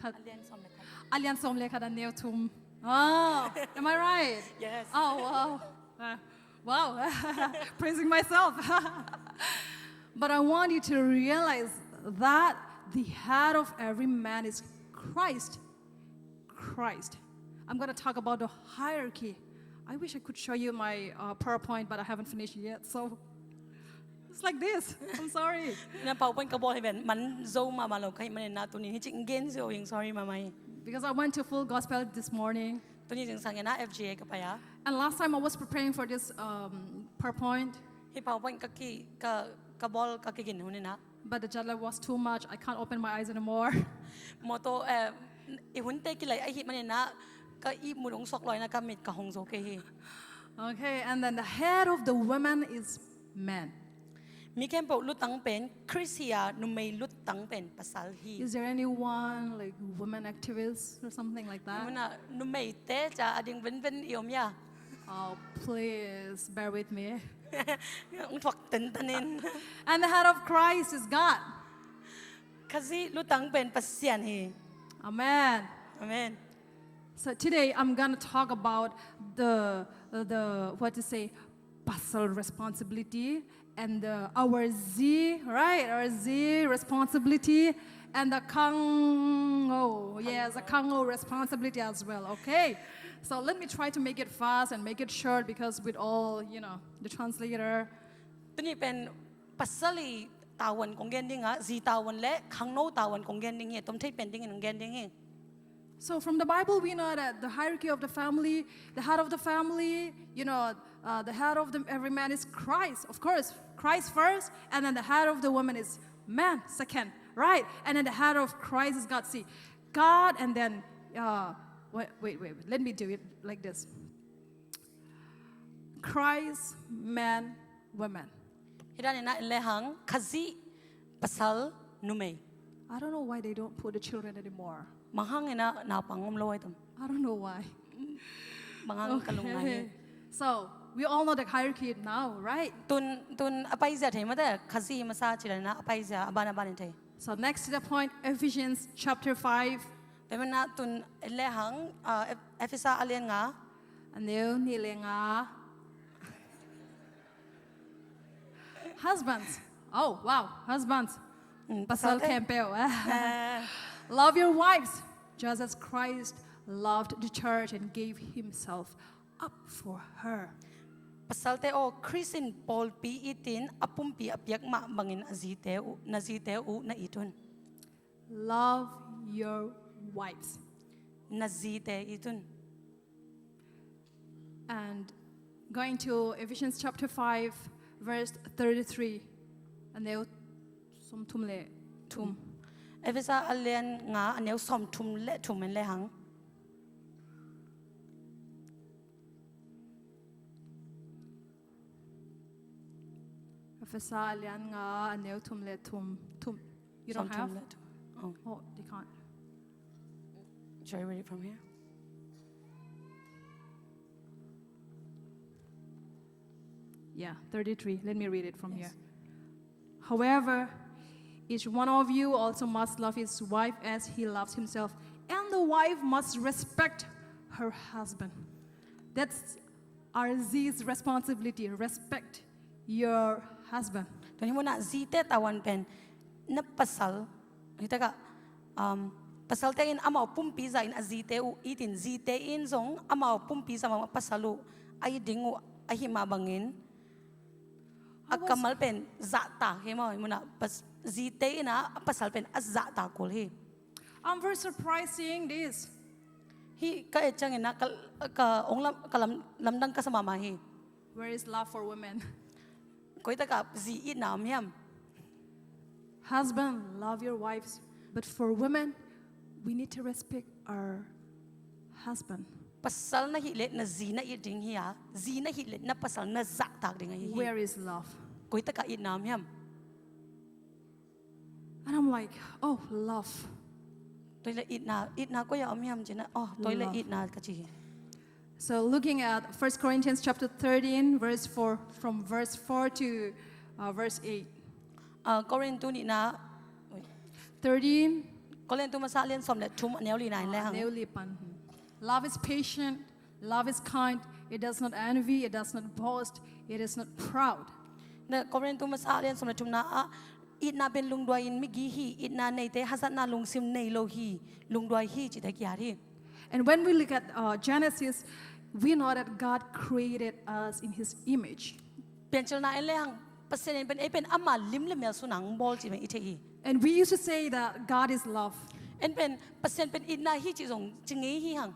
khat. A lian sawm le khat. A lian sawm le khat a neu thum. Oh, am I right? Yes. Oh, wow. Uh, wow. Praising myself. But I want you to realize that the head of every man is Christ. Christ. I'm gonna talk about the hierarchy. I wish I could show you my, uh, PowerPoint, but I haven't finished yet, so it's like this. I'm sorry. Na PowerPoint ka bawl hi ven, man zo mahmah lo ka hih manin ah, tuni in hih cih ong gen zo ing, sorry mahmah hi. Because I went to Full Gospel this morning. Tuni zingsang in ah F G A ka pai a. And last time I was preparing for this, um, PowerPoint. Hih PowerPoint ka ki, ka, ka bawl ka kigin hun in ah. But the jet lag was too much. I can't open my eyes anymore. Mawtaw, eh, i hunte kilai ahih manin ah, ka ihmut ong suak lua in ah ka mit ka hong zo kei hi. Okay, and then the head of the woman is man. Mi khempeuh lutang pen Khrist hi a, numei lutang pen pasal hi. Is there anyone, like, woman activist or something like that? Muna numeite ca a ding venven i om hia? Oh, please bear with me. Ong thuak tentan in. And the head of Christ is God. Khazih lutang pen Pasian hi. Amen. Amen. So today I'm gonna talk about the, the, what to say, pasal responsibility and the, our zi, right? Our zi responsibility And the khango. Yes, the khango responsibility as well. Okay. So let me try to make it fast and make it short because with all, you know, the translator. Tuni pen pasal i tavuan kong gen ding a, zi tavuan le khangno tavuan kong gen ding hi, tom thei pen dingin kong gen ding hi. So from the Bible, we know that the hierarchy of the family, the head of the family, you know, uh, the head of the, every man is Christ. Of course, Christ first, and then the head of the woman is man second, right? And then the head of Christ is God. See, God, and then, uh, wait, wait, wait, wait. Let me do it like this. Christ, man, woman. Hi dan in ah en le hang, Khazih, pasal, numei. I don't know why they don't put the children anymore. Bang hang in ah naupang om lo ai tam. I don't know why. Bang hang ka lung ngai hi. So we all know the hierarchy now, right? Tun, tun a paizia thei mate, Khazih masa ci dan in ah a paizia, a ban a ban in thei. So next to the point, Ephesians chapter five. Tua manin ah tun en le hang, ah, Ef-, Efesa a lian nga. A neu nih le nga. Husbands. Oh, wow. Husbands. Mm, Pasal pasal te. Khempeuh. Ah. Love your wives, just as Christ loved the church and gave himself up for her. Pasalte aw, Khrist in pawlpi it in a pumpi a piak mah bangin a zite uh, na zite uh na it un. Love your wives. Na zite it un. And going to Ephesians chapter five, verse thirty-three. A neu sawmthum le thum. Efesa a lian nga, a neu sawmthum le thum en le hang. Efesa a lian nga, a neu thum le thum. Thum. You don't Sawmthum have? Le thum. Oh. Oh, they can't. Shall I read it from here? Yeah, thirty-three. Let me read it from here. However, each one of you also must love his wife as he loves himself, and the wife must respect her husband. That's our Z's responsibility. Respect your husband. Tua hi mun ah zite tavuan pen na pasal, hi tak ah, um, pasalte in amau pumpi zah in a zite uh it in, zite in zong amau pumpi zah mah pasal uh a it ding uh ahi mah bangin a kammal pen zahtak hi maw, hi mun ah pas-, zite in ah a pasal pen a zahtak kul hi. I'm very surprised seeing this. Hih ka et ciangin ah ka, ka ong lam, ka lam, lamdang ka sa mahmah hi. Where is love for women? Koi tak ah zi itna om hiam? Husband, love your wives. But for women, we need to respect our husband. Pasal na hih leh na zi na it ding hi a, zi na hih leh na pasal na zahtak ding ahi hi. Where is love? Koi tak ah itna om hiam? And I'm like, oh, love. Tua hi leh itna, itna koi ah om hiam ci-in ah, oh, tua hi leh Love. Itna ka ci hi. So looking at First Corinthians chapter thirteen, verse four, from verse four to uh, verse eight. Ah, Korintu nihna, Thirteen. Korintu masa lian sawm le thum a neu lina en le hang. Neu li pan. Love is patient. Love is kind. It does not envy. It does not boast. It is not proud. Na Korintu masa lian sawm le thumna ah, itna pen lungduai in migi hi, itna neite hazatna lungsim nei lo hi, lungduai hi cihte kiat hi. And when we look at uh, Genesis, we know that God created us in his image. Piancilna en le hang, Pasian in pen ei pen ama lim le mel suna hong bawl cih pen i thei hi. And we used to say that God is love. En pen Pasian pen itna hi cih zong ci ngei hi hang.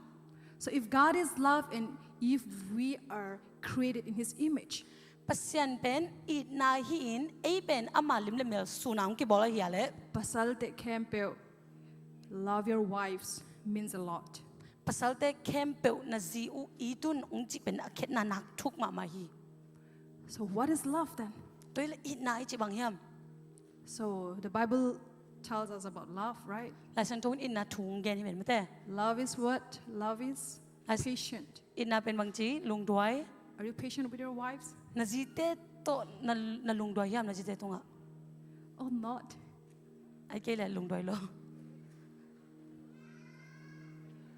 So if God is love and if we are created in his image, Pasian pen itna hi in, ei pen ama lim le mel suna hong kibawl ahi a leh, pasalte khempeuh, love your wives means a lot. Pasalte khempeuh na zi uh it un hong cih pen a khetna nak thuk mahmah hi. So what is love then? Tua hi leh itna i cih bang hiam? So the Bible tells us about love, right? Laisiangtho in itna thu hong gen hi ven mate. Love is what? Love is As- patient. Itna pen bang ci, lungduai. Are you patient with your wives Na zite tawh na, na lungduai hiam na zite tungah? or not? Ai kei le lungduai lo.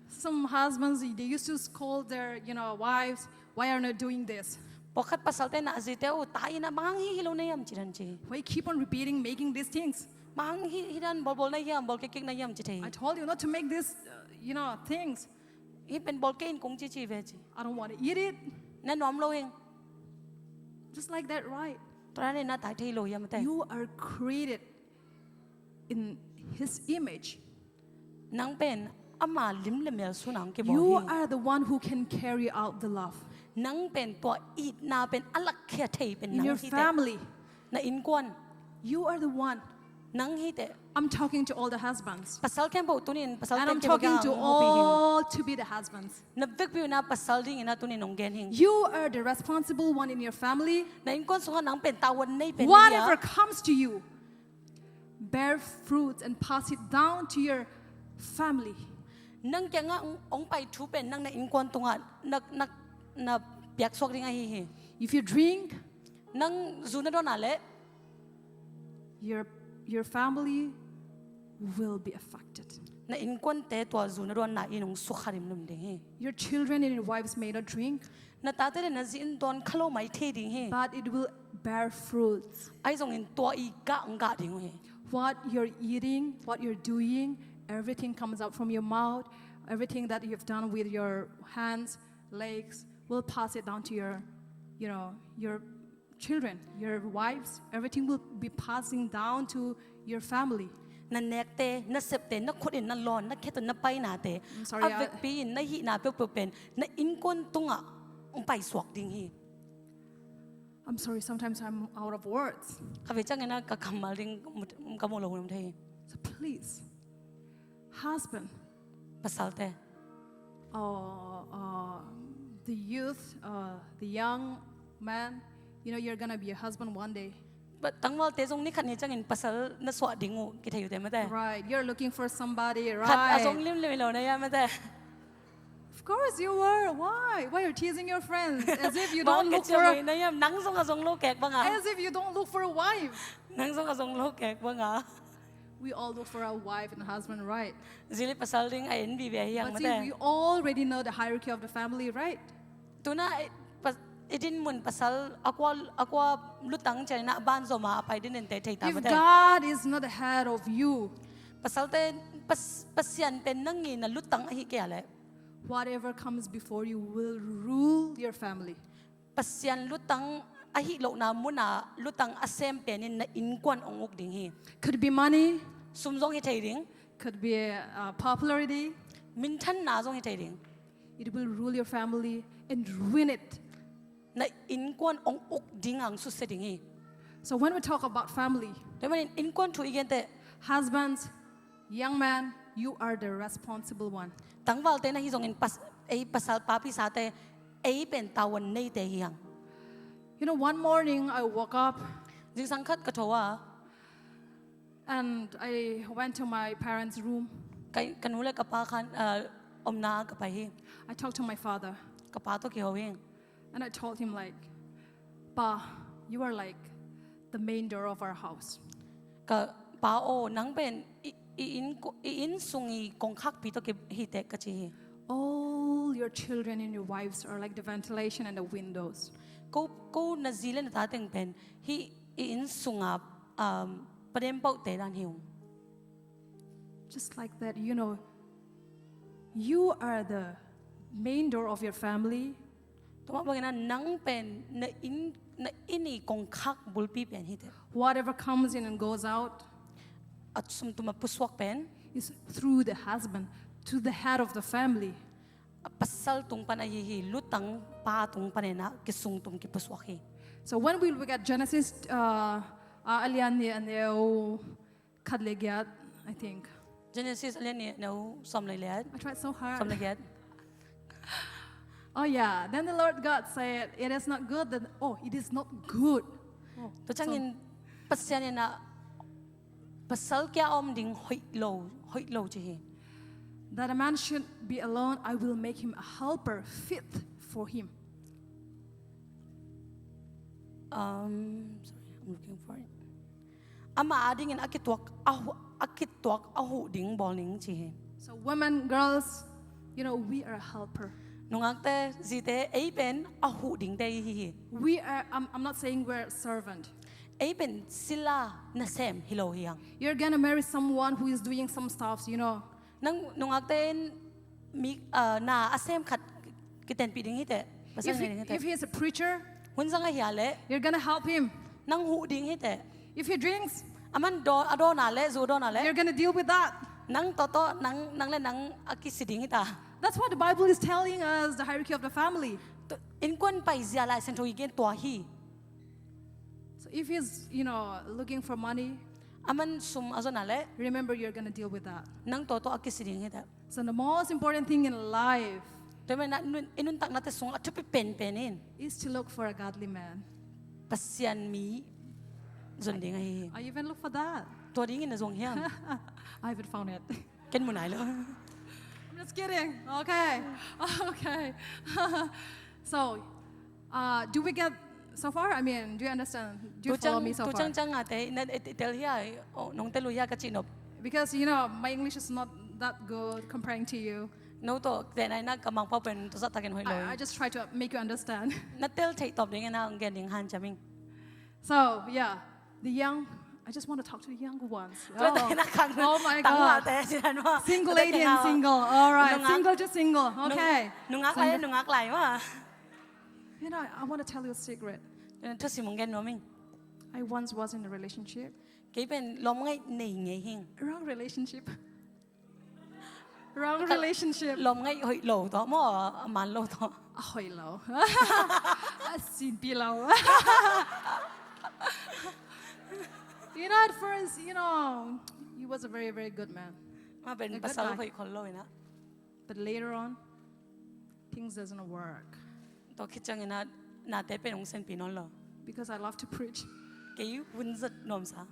Some husbands, they used to scold their, you know, wives, why are you not doing this? Pawlkhat pasalte na a zite uh, tai in ah bang hang hi hi lo na hiam ci dan ci. Why you keep on repeating, making these things? Bang hih, hih dan bawlbawl na hiam, bawl kikkik na hiam ci thei hi. I told you not to make this, uh, you know, things. Hih pen bawl kei in kong cici ve ci. I don't want to eat it. Na nuam lo hing. Just like that, right? Tua dan in na tai thei lo hiam te. You are created in his image. Nang pen ama lim le mel sungah hong kibawl hi. You are the one who can carry out the love. Nang pen tua itna pen a lakkhia thei pen nang hi teh. In your family. Na innkuan. You are the one. Nang hi teh. I'm talking to all the husbands. Pasal khempeuh tuni in pasal khempeuh kiangah hong hopih hi. And I'm talking to all to be the husbands. Na vekpi un ah pasal dingin ah tuni in hong gen hing. You are the responsible one in your family. Na innkuan sungah nang pen tavuan nei pen na hi a. Whatever comes to you, bear fruits and pass it down to your family. Nang kiangah hong, hong pai thu pen nang na innkuan tungah na, na, na piaksuak ding ahi hi. If you drink, nang zu na dawn a leh, your, your family will be affected. Na innkuante tua zu na dawnna in hong sukha limlim ding hi. Your children and your wives may not drink. Na tate le na zi in dawn kha lo mai thei ding hi. But it will bear fruits. Ahi zongin tua i gah hong gah ding uh hi. What you're eating, what you're doing, everything comes out from your mouth. Everything that you've done with your hands, legs, will pass it down to your, you know, your children, your wives. Everything will be passing down to your family. Na nekte, na septe, na khut in na lawn, na khet un na painate, I'm sorry, a vekpi in na hihna peuhpeuh pen na innkuan tungah hong paisuak ding hi. I'm sorry, sometimes I'm out of words. Kha ve ciangin ah ka kammal ding ka mu lo hun om thei hi. So please, husband, pasalte, uh, uh, the youth, uh, the young man, you know, you're gonna be a husband one day. But tangvalte zong ni khat ni ciangin pasal na suah ding uh kithei uh te mate. Right, you're looking for somebody, right? Khat a zong limlim hi lo na hia mate. Of course you were. Why? Why you're teasing your friends? As if you don't look for a, na hia, nang zong a zong lo kek bang a. As if you don't look for a wife. Nang zong a zong lo kek bang a. We all look for a wife and a husband, right? Zi le pasal ding a en vive hi hang mate. But see, we already know the hierarchy of the family, right? Tuna i dinmun pasal a kua, a kua lutang ciangin a banzom a a pai ding in te thei ta mate. If God is not ahead of you, pasalte, Pasian pen nang i na lutang ahih kei a leh, whatever comes before you will rule your family. Pasian lutang ahih lohna munah lutang a sem pen in na innkuan hong uk ding hi. Could be money. Sum zong hi thei ding. Could be, uh, popularity. Minthanna zong hi thei ding. It will rule your family and ruin it. Na innkuan hong uk ding a hong susia ding hi. So when we talk about family, tua manin innkuan thu i gen teh, husbands, young man, you are the responsible one. Tangvalte na hi zongin pas-, ei pasal papisate, ei pen tavuan neite hi hang. You know, one morning I woke up. Zingsang khat ka tho a. And I went to my parents' room. Ka, ka nu le ka pa khan, uh, omna ka pai hi. I talked to my father. Ka pa tawh kiho hi. And I told him, like, "Pa, you are like the main door of our house." Ka pa aw, nang pen i, i inn ko-, i inn sung i kongkhakpi tawh kihi teh ka ci hi. All your children and your wives are like the ventilation and the windows. Ko, ko na zi le na ta teng pen hih i inn sunga, um, padem paute dan hi ung. Just like that, you know, you are the main door of your family. Tua mah bangin ah nang pen na inn, na inn i kongkhak bulpi pen hi teh. Whatever comes in and goes out, a sumtum a pusuak pen, is through the husband, to the head of the family. A pasal tung pan ahi hi, lutang pa tung panin ah kisungtum kipusuak hi. So when we look at Genesis, uh, uh, a lian nih a neu khat le giat, I think. Genesis a lian nih a neu sawm le giat. I tried so hard. Sawm le giat. Oh yeah, then the Lord God said, "It is not good that," oh, it is not good. Oh, tua ciangin Pasian in ah pasal kia om ding hoih lo, hoih lo ci hi. "That a man should be alone, I will make him a helper fit for him." Um, sorry, I'm looking for it. Ama adingin a kituak, a hu-, a kituak a huh ding bawl ning ci hi. So women, girls, you know, we are a helper. Nungakte, zite, ei pen a huh dingte i hi hi. We are, I'm, I'm not saying we're a servant. Ei pen sila nasem hi lo hi hang. You're gonna marry someone who is doing some stuffs, you know. Nang nungakte in mi, ah, na a sem khat kitenpih ding hi teh. Pasal If, he, ngen hi teh. If he is a preacher, Hun zang a hia leh you're gonna help him. nang huh ding hi teh. If he drinks, Aman dawn, a dawn a leh, zu dawn a leh. You're gonna deal with that. Nang tawh tawh, nang, nang leh nang a kisi ding hi ta. That's what the Bible is telling us, the hierarchy of the family. Tu-, innkuan paizia Lai Siangtho i gen tua hi. So if he's, you know, looking for money, Aman sum a zon a leh, remember you're gonna deal with that. nang tawh tawh a kisi ding hi teh. So the most important thing in life Tua manin na, nun, i nuntaknate sung a thupi penpen in is to look for a godly man. Pasian mi zon ding ahi hi. I even look for that. Tua dingin na zong hiam? I haven't found it. Ken mu nai lo. I'm just kidding. Okay. Okay. So, uh, do we get so far? I mean, do you understand? Do you follow me so Tu far? Ciangciang a te, na, eh, tel hia, oh, nong tel uh hia ka cih nop. Because, you know, my English is not that good comparing to you. No tawh, te nai na ka Mangpau pen tu zat takin hoih lo. I, I just try to make you understand. Na tel theih tawp ding na hong gen ding hanciam ing. So, yeah, the young, I just want to talk to the young ones. Tua takin na kang, Oh my tang la God. Te, si dan ma. Single Tua lady takin and na, single. All right, Nungak. Single to single. Nung-, Okay. Nungak lai, nungak lai ma. You know, I want to tell you a secret. Thusim hong gen nuam ing. I once was in a relationship. Kei pen lawm ngaih nei ngei hing. Wrong relationship. Wrong relationship. Lawm ngaih hoih lo tawh maw, a man lo tawh. A hoih lo. A sinpi lo. You know, at first, you know, he was a very, very good man. Ma pen A good pasal guy. hoih khol lo ina. But later on, things doesn't work. Tua khit ciangin na, nate pen hong senpi nawn lo. Because I love to preach. Kei hun zat nuamsa.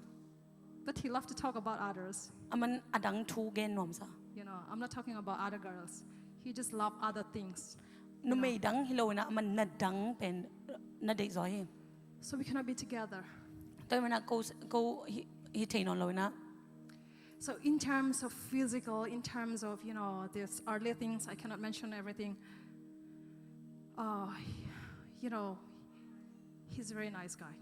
But he loved to talk about others. Aman a dang thu gen nuamsa. You know, I'm not talking about other girls. He just loved other things. Numei dang hi lo ina, aman na dang pen na deih zaw hi. So we cannot be together. Tua manin na ko, ko hi, hi thei nawn lo ina. So in terms of physical, in terms of, you know, these earthly things, I cannot mention everything. Uh, you know, he's a very nice guy.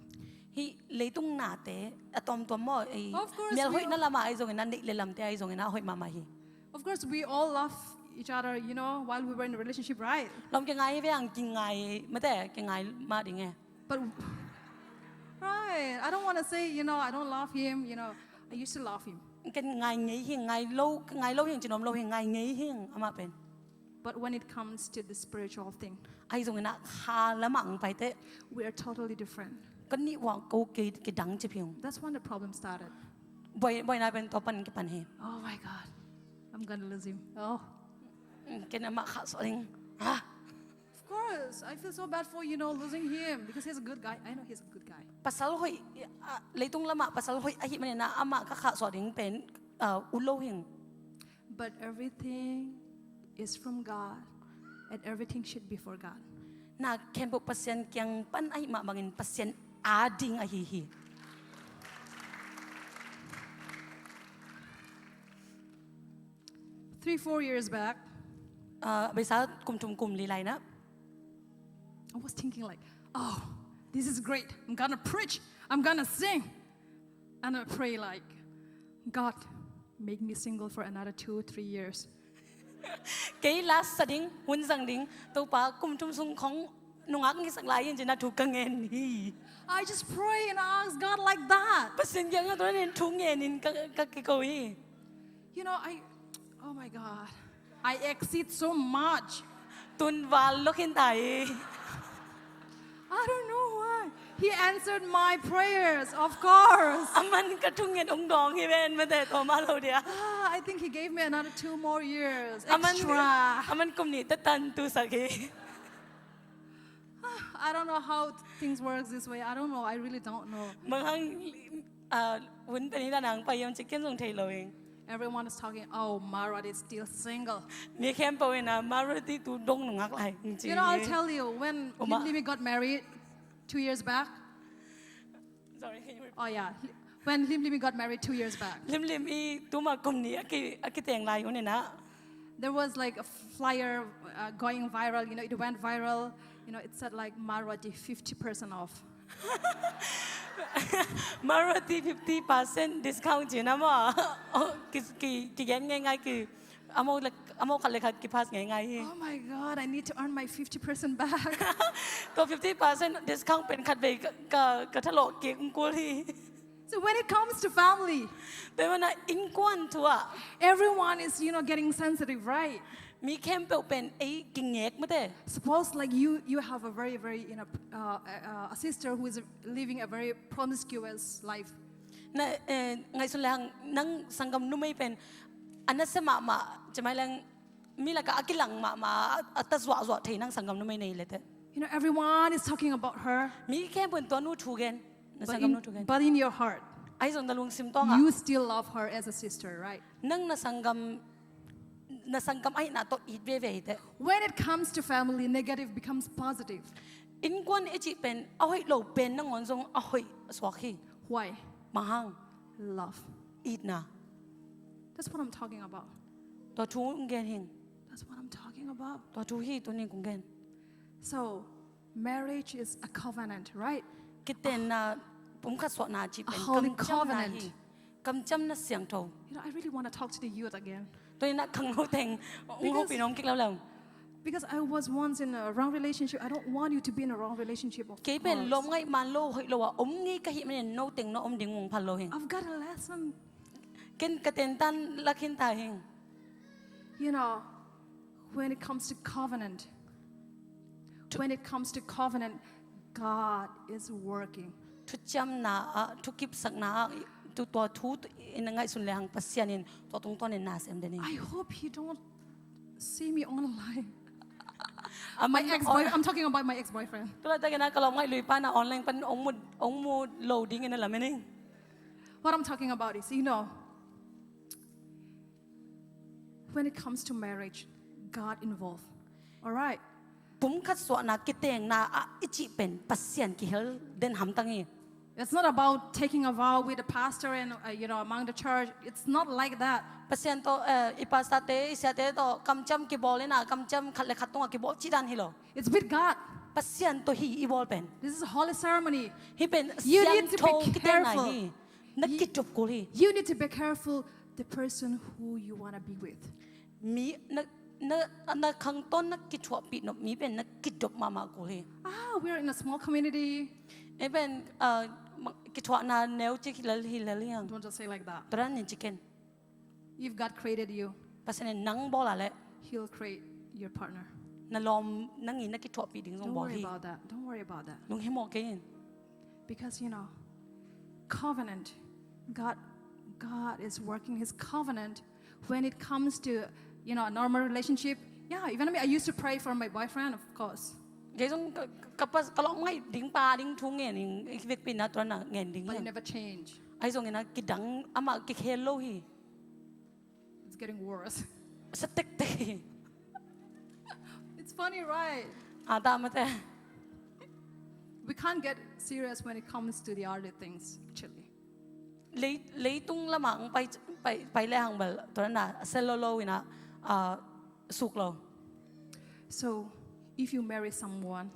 Hi leitung nate, a tuamtuam maw, ei, Of course, mial we hoih na lamah ahi zongin na, neih le lamte ahi zongin na, hoih mahmah hi. Of course, we all love each other, you know, while we were in a relationship, right? Lawm kingai hi ve hang kingai, mate, kingai mah ding e. But, right, I don't want to say, you know, I don't love him, you know, I used to love him. Ken ngai ngei hing, ngai lo, ngai lo hing, ci nuam lo hing, ngai ngei hing, amah pen. But when it comes to the spiritual thing, Ahi zongin na, kha lamah hong pai teh, we are totally different. ka nih uah ko kei, kei dang ci phing. That's when the problem started. Buai, buaina pen tua pan kipan hi. Oh my God, I'm gonna lose him. Oh. Ken amah khah suah ding. Ha? Of course, I feel so bad for, you know, losing him because he's a good guy. I know he's a good guy. Pasal hoih, ah, leitung lamah pasal hoih ahih manin na amah ka khah suah ding pen, ah, ut lo hing. But everything is from God, and everything should be for God. Na khempeuh Pasian kiang pan ahih mah bangin Pasian ading ahi hi. Three, four years back, Ah, beisa kum thum kum li lai na. I was thinking like, oh, this is great. I'm gonna preach. I'm gonna sing. And I pray like, God, make me single for another two, three years. Kei last sa ding, hun zang ding, Topa kum thum sung khong nungak ngisak lai in ci na thu ka ngen hi. I just pray and ask God like that. Pasian kiang a tua nen thu ngen in ka, ka kiko hi. You know, I, oh my God, I exceed so much. Tun val lo khin ta hi. I don't know why. He answered my prayers, of course. Aman ka thu ngen ong dawng hi ven mate, tua mah lo dia. Ah, I think he gave me another two more years Aman, extra. aman kum nih tatan tu sak hi. I don't know how things works this way. I don't know. I really don't know. Bang hang, ah, hun pen hi dan hang pai yam ci ken zong thei lo ing. Everyone is talking, oh, Marwati is still single. Mi khempeuh in a Marwati tu dong nungak lai ing ci. You know, I'll tell you, when Oma. Lim Lim Yi got married two years back, Sorry, can you repeat? Oh, yeah. When Lim Lim Yi got married two years back, Lim Lim Yi tuma kum nih a ki, a kiteng lai un in a. There was like a flyer uh, going viral. You know, it went viral. You know, it said like Marwati fifty percent off. Maruti fifty percent discount ci na maw. Oh, ki, ki, kigen ngeingai ki, a mawk le, a mawk khat le khat kipass ngeingai hi. Oh my God, I need to earn my fifty percent back. Tua fifty percent discount pen khatvei ka, ka, ka thalawh kik kul hi. So when it comes to family, tua mana innkuan thu ah, everyone is, you know, getting sensitive, right? Mi khempeuh pen ei kingek mate. Suppose like you, you have a very, very, you know, uh, uh, a sister who is living a very promiscuous life. Na, eh, ngaihsun lehang nang sanggam numei pen a nasia mahmah, ci mai leng mi lakah a kilang mahmah, a, a ta zuahzuah thei nang sanggam numei nei lete. You know, everyone is talking about her. Mi khempeuh in tua nu thu gen. Na sanggam nu thu gen. But in your heart, ahi zong na lungsim tawngah, you still love her as a sister, right? Nang na sanggam, na sanggam ahihna tawh it veve hi teh. When it comes to family, negative becomes positive. Innkuan i cih pen a hoih lo pen nangawn zong a hoih suak hi. Why? Bang hang? Love. Itna. That's what I'm talking about. Tua thu hong gen hing. That's what I'm talking about. Tua thu hi tuni kong gen. So, marriage is a covenant, right? Kitenna, pumkhat suahna cih pen a holy covenant. Kamciamna siangtho. You know, I really want to talk to the youth again. Tua inah khangno teng hong hopih nuam kik leuleu. Because I was once in a wrong relationship. I don't want you to be in a wrong relationship, of course. Kei pen lawmngaih man lo, hoih lo ah om ngei ka hih manin no teng na om ding ung phal lo hing. I've got a lesson. Ken ka tentan la khin ta hing. You know, when it comes to covenant, when it comes to covenant, God is working. Thuciamna ah, thukipsakna ah, tu tua thu in a ngaihsun lehang Pasian in tua tungtawn in na sem den hi. I hope he don't see me online. My ex-boy-, I'm talking about my ex-boyfriend. Tulaitak in a ka lawmngaih lui pa na online pan hong mu, hong mu lo ding in a lamen hing. What I'm talking about is, you know, when it comes to marriage, God involved. All right. Pumkhat suahna kitengna ah i cih pen Pasian kihel den hamtang hi. It's not about taking a vow with the pastor and, uh, you know, among the church. It's not like that. Pasian tawh, eh, i pastor-te, i siate tawh kamciam kibawl in a, kamciam khat le khat tungah kibawl cih dan hi lo. It's with God. Pasian tawh hi i bawl pen. This is a holy ceremony. Hih pen siangtho kitengna hi. You need to be careful. Na kidop kul hi. You need to be careful the person who you wanna be with. Mi, na, na, na khangtawn na kithuahpih nop mi pen na kidop mahmah kul hi. Ah, we are in a small community. Ei pen, ah, ma-, kithuahna neu ci hi lel hi lel hi hang. Don't just say like that. Tua dan in ci ken. If God created you, Pasian in nang bawl a leh, He'll create your partner. Na lawm, nang in na kithuahpih ding zong bawl hi. Don't worry about that. Don't worry about that. Lunghimawh kei in. Because, you know, covenant, God, God is working His covenant when it comes to, you know, a normal relationship. Yeah, even me, I used to pray for my boyfriend, of course. Kei zong ka, ka, ka pas, ka lawmngaih ding pa ding thu ngen ing, i vekpi na tua na ngen ding hi. But it never changed. Ahi zongin a kidang amah kikhel lo hi. It's getting worse. Sa tektek hi. It's funny, right? A ta mate. We can't get serious when it comes to the other things, actually. Lei, leitung lamah hong pai, pai, pai le hang bel tua na a sia lo lo in a, ah, suk lo. So, if you marry someone,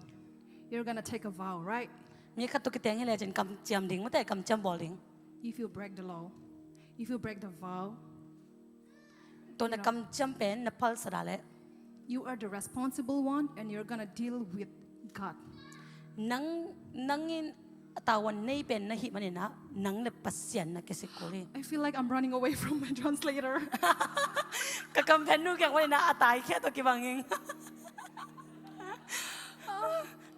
you're gonna take a vow, right? Mi khat tawh kiteng hi lecin kamciam ding mate, kamciam bawl ding. If you break the law, if you break the vow, tua na kamciam pen na phalsa dah leh, you are the responsible one and you're gonna deal with God. Nang, nang in a tavuan nei pen na hih manin a, nang le Pasian na kisik kul hi. I feel like I'm running away from my translator. Ka kamciam nu kiang manin a, a taikhia tawh kibang ing.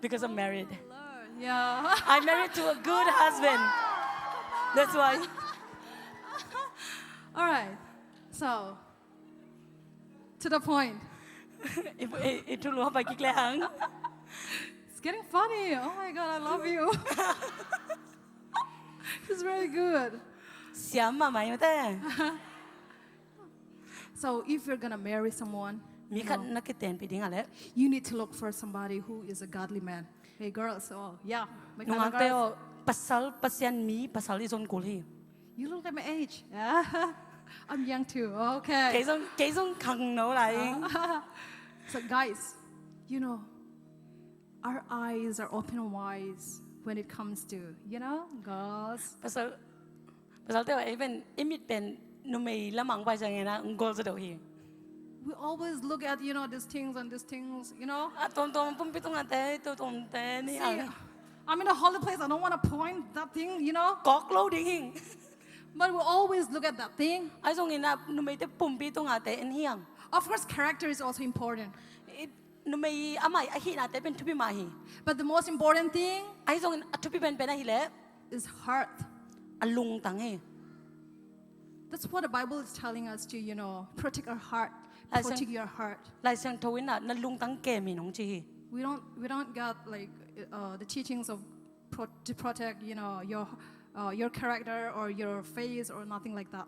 Because I'm married. Lord. Yeah. I'm married to a good husband. That's why. All right. So, to the point. I, i, i thulu hapa kik le hang. It's getting funny. Oh my God, I love you. It's very good. Siam mahmah hi mate. So if you're gonna marry someone, mi khat na kitenpih ding a leh, you need to look for somebody who is a godly man. Hey girls, oh yeah, my fellow girls. Nungakte aw, pasal, Pasian mi pasal i zon kul hi. You look at my age. Yeah. I'm young too. Okay. Kei zong, kei zong khangno lai ing. So guys, you know, our eyes are open wide. when it comes to, you know, girls. Pasal, pasal te, even i mit pen numei lamang pai ciangin a ngol zaw deuh hi. We always look at, you know, these things and these things, you know. A tuamtuam pumpi tungah te, tuamtuam te ni See, ang. I'm in a holy place. I don't want to point that thing, you know. Kawk lo ding hing. But we always look at that thing. Ahi zongin a numei te pumpi tungah te en hi ang. Of course, character is also important. I, numei amah i a hihna te pen thupi mah hi. But the most important thing Ahi zongin a thupi penpen ahih leh is heart. a lungtang hi. That's what the Bible is telling us to, you know, protect our heart, Lai Siang- protect your heart. Lai Siangtho in a na lungtang kem in hong ci hi. We don't, we don't get like uh, the teachings of pro- to protect, you know, your uh, your character or your face or nothing like that.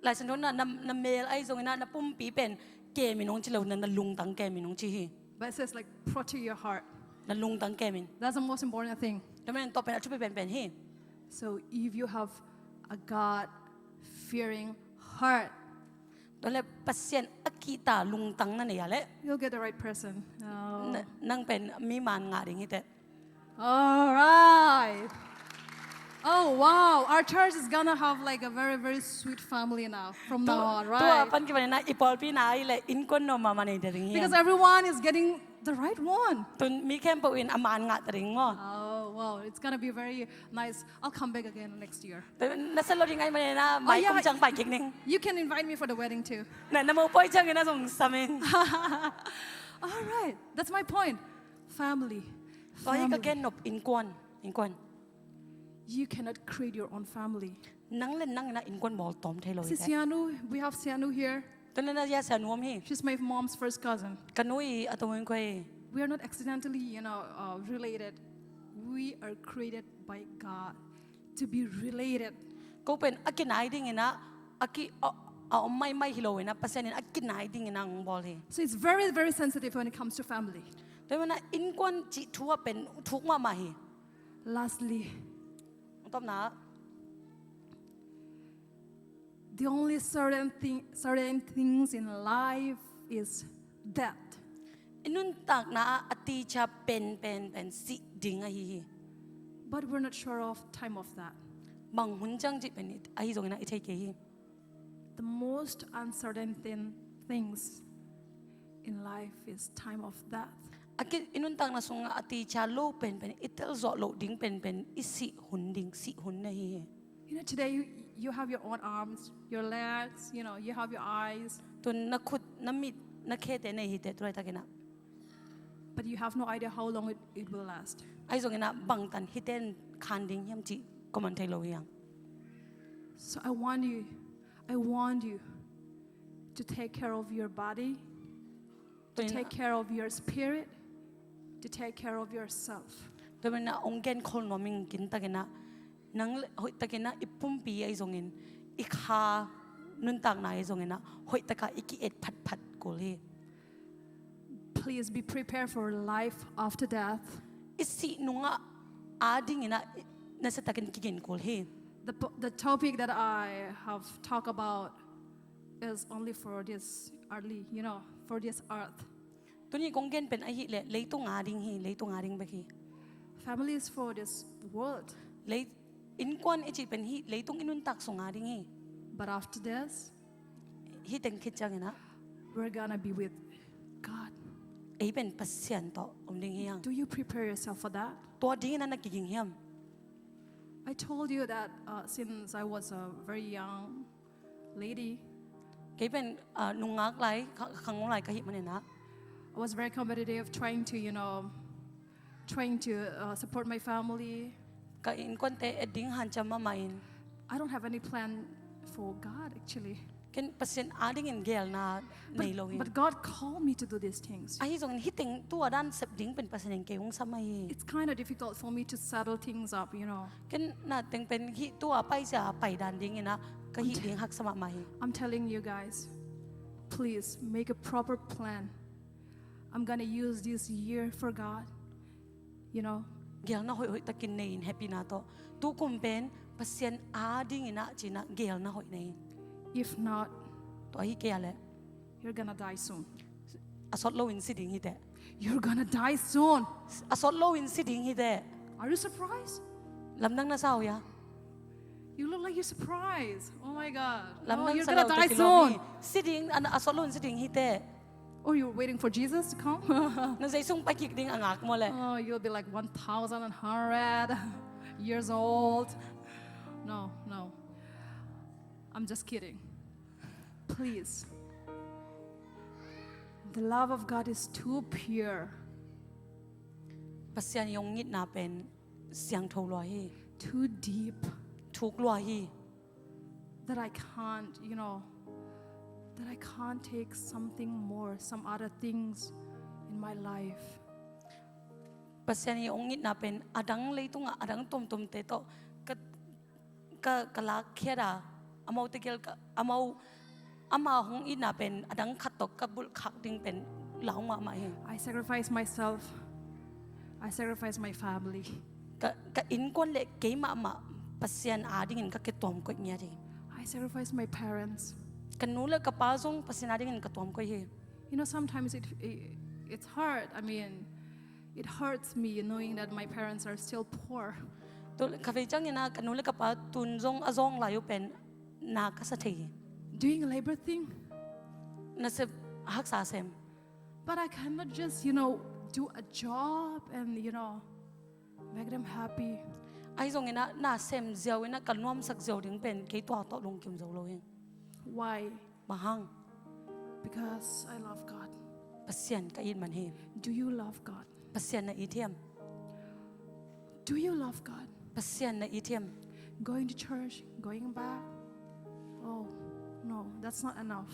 Lai Siangtho in a na, na mel ahi zongin a na pumpi pen kem in hong ci lo, na, na lungtang kem in hong ci hi. But it says like protect your heart. Na lungtang kem in. That's the most important thing. Tua manin tua pen a thupi penpen hi. So if you have a God-fearing heart, Tua leh Pasian a kihta lungtang na nei a leh you'll get the right person. Oh. na, nang pen mi man ngah ding hi teh. All right. Oh wow, our church is gonna have like a very, very sweet family now from now on, Tua right? pan kipan in a i pawlpi in a ahih leh innkuan nuam mahmah nei ta ding hi. Because everyone is getting the right one. Tun mi khempeuh in a man ngah ta ding maw. Oh wow, it's gonna be very nice. I'll come back again next year. Tua na sa lo ding ahih manin a mai yeah. Kum ciang pai kik ning. You can invite me for the wedding too. Na, na mopoi ciangin a zong sam in. All right, that's my point. Family. Tua hi ka Family. gen nop, innkuan. Innkuan. You cannot create your own family. Nang le nang in a innkuan bawl tawm thei lo hi See teh. Sianu, we have Sianu here. Tua na na ya Sianu om hi. She's my mom's first cousin. Ka nu i a tong in kua hi. We are not accidentally, you know, uh, related. We are created by God to be related. Ko pen a kinai ding in a, a ki, a, a om maimai hi lo in a, Pasian in a kinai ding in a hong bawl hi. So it's very, very sensitive when it comes to family. Tua manin a innkuan cih thu a pen thuk mahmah hi. Lastly, Hong tawpna, the only certain thing, certain things in life is death. i nuntakna ah a ticha pen, pen, pen sih ding ahi hi. But we're not sure of time of that. Bang hun ciang cih pen i, ahi zongin a i thei kei hi. The most uncertain thing, things in life is time of death. A ki, i nuntakna sungah a ticha lo pen, pen, i telzawh loh ding pen, pen, i sih hun ding, sih hun na hi hi. You know, today you, you have your own arms, your legs, you know, you have your eyes. Tun na khut, na mit, na khete nei hi teh, tu laitakin a. But you have no idea how long it, it will last. Ahi zongin a bangtan hihte in khan ding hiam cih comment thei lo hi hang. So I want you, I want you to take care of your body, to Tua in take care of your spirit, to take care of yourself. Tua manin a hong genkhol nuam ing, kintakin a, nang le, hoihtakin a i pumpi ahi zongin, i kha nuntakna ahi zongin a, hoihtak a i ki-et phatphat kul hi. Please be prepared for life after death. I sih nungah a dingin a, nasiatakin kigen kul hi. The, po- the topic that I have talked about is only for this earthly, you know, for this earth. Tuni kong gen pen ahih leh leitung a ding hi, leitung a ding bek hi. Family is for this world. Lei, innkuan i cih pen hi, leitung i nuntak sung a ding hi. But after this, Hih teng khit ciangin a, we're gonna be with God. ei pen Pasian tawh om ding hi hang. Do you prepare yourself for that? Tua dingin a na kiging hiam? I told you that uh, since I was a very young lady, Kei pen, ah, nungak lai, kha-, khangno lai ka hih manin a, I was very competitive, trying to, you know, trying to uh, support my family. ka innkuante et ding hanciam mahmah in. I don't have any plan for God, actually. Ken Pasian a dingin geelna nei lo But, hi. But God called me to do these things. Ahi zongin hih teng tua dan sep ding pen Pasian in kei hong sam ahi. It's kind of difficult for me to settle things up, you know. Ken na teng pen hih tua paisa paidan dingin a ka hih ding haksa mahmah hi. I'm telling you guys, please make a proper plan. I'm gonna use this year for God, you know. Geelna hoihhoih takin nei in, happy na tawh. Tukum pen Pasian a dingin a cih na geelna hoih nei in. If not, Tua hi kei a leh you're gonna die soon. a sawt loin si ding hi teh. You're gonna die soon. A sawt loin si ding hi teh. Are you surprised? Lamdang na sa uh hia? You look like you're surprised. Oh my God. Oh, lamdang you're sa gonna lo die soon. Si ding, a, a sawt lo in si ding hi teh. Oh, you're waiting for Jesus to come? Na Jesu hong pai kik ding a ngak maw leh? Oh, you'll be like one thousand and hundred years old. No, no. I'm just kidding. Please. The love of God is too pure. Pasian i hong itna pen siangtho lua hi. Too deep. Thuk lua hi. That I can't, you know, that I can't take something more, some other things in my life. Pasian i hong itna pen a dang leitungah a dang tuamtuamte tawh ka, ka, ka lakkhiat a, amaute gel ka, amau, ama hong itna pen a dang khat tawh ka bulhkhak ding pen lau mahmah hi. I sacrifice myself. I sacrifice my family. Ka, ka innkuan le kei mahmah Pasian adingin ka kituam koih ngiat hi. I sacrifice my parents. Ka nu le ka pa zong Pasian adingin ka tuam koih hi. You know, sometimes it, it, it's hard. I mean, it hurts me knowing that my parents are still poor. Tua leh khatvei ciangin ah ka nu le ka pa tun zong a zawng lai uh pen na ka sa thei hi. Doing labor thing. Nasep haksa sem. But I cannot just, you know, do a job and, you know, make them happy. Ahi zongin ah na sem ziau in ah ka nuamsak ziau ding pen kei tua tawh lungkim zo lo hi. Why? Bang hang? Because I love God. Pasian ka it man hi. Do you love God? Pasian na it hiam? Do you love God? Pasian na it hiam? Going to church, going back. Oh, no, that's not enough.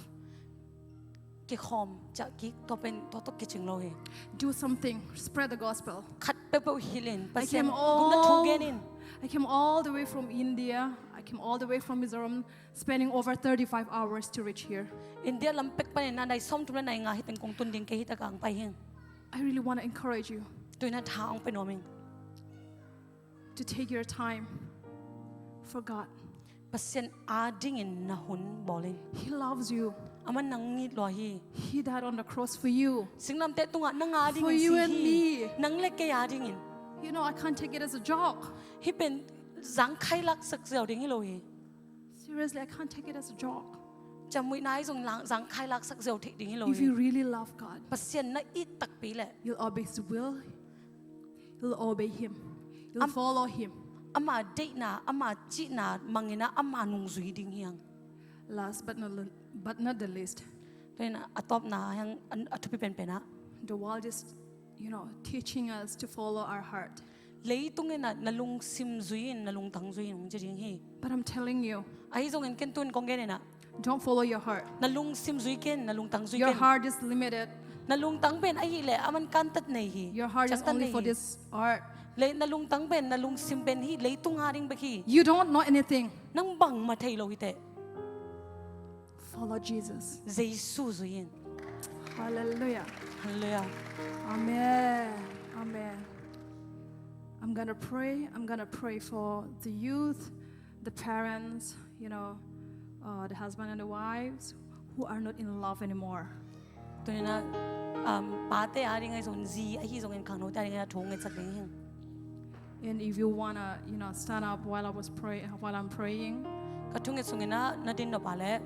Kikhawm ciah kik, tua pen tua tawh kicing lo hi. Do something, spread the gospel. Khat peuhpeuh hilh in, Pasian gupna thu gen in. I came all the way from India. I came all the way from Mizoram, spending over thirty-five hours to reach here. India lam pek panin ah nai sawmthum le nai nga hi teng kong tun ding kei hi takah hong pai hi. I really wanna encourage you. Tu-in ah tha hong pia nuam ing. To take your time for God. Pasian adingin na hun bawl in. He loves you. Aman nang it lua hi. He died on the cross for you. Singlamteh tungah nang adingin si hi. For you and me. Nang le kei adingin. You know, I can't take it as a joke. Hih pen zangkhai laksak ziau ding hi lo hi. Seriously, I can't take it as a joke. Ciamnuihna ahi zong zangkhai laksak ziau theih ding hi lo hi. If you really love God, Pasian na it takpi leh, you'll obey His will. You'll obey Him. You'll follow Him. Ama deihna, ama cihna mangin ah ama nungzui ding hi hang. Last but not, but not the least. Tu-in ah a tawpna hi hang, a, a thupi penpen ah. The world is, you know, teaching us to follow our heart. Leitung in ah na lungsim zui in, na lungtang zui in hong ci ding hi. But I'm telling you, ahi zongin ken tu-in kong gen in ah, don't follow your heart. Na lungsim zui ken, na lungtang zui ken. Your heart is limited. Na lungtang pen ahih leh aman kantat nei hi. Your heart is only for this earth. Leh na lungtang pen, na lungsim pen hih leitung ading bek hi. You don't know anything. Nang bangmah thei lo hi teh. Follow Jesus. Jesu zui in. Hallelujah. Hallelujah. Amen. Amen. I'm gonna pray. I'm gonna pray for the youth, the parents, you know, uh, the husband and the wives who are not in love anymore. Tu-in ah, um, pate ading ahi zong, zi ahi zongin khangnote ading ah thu ngetsak ding hi. And if you wanna, you know, stand up while I was pray-, while I'm praying. Ka thunget sungin ah na din nop a leh.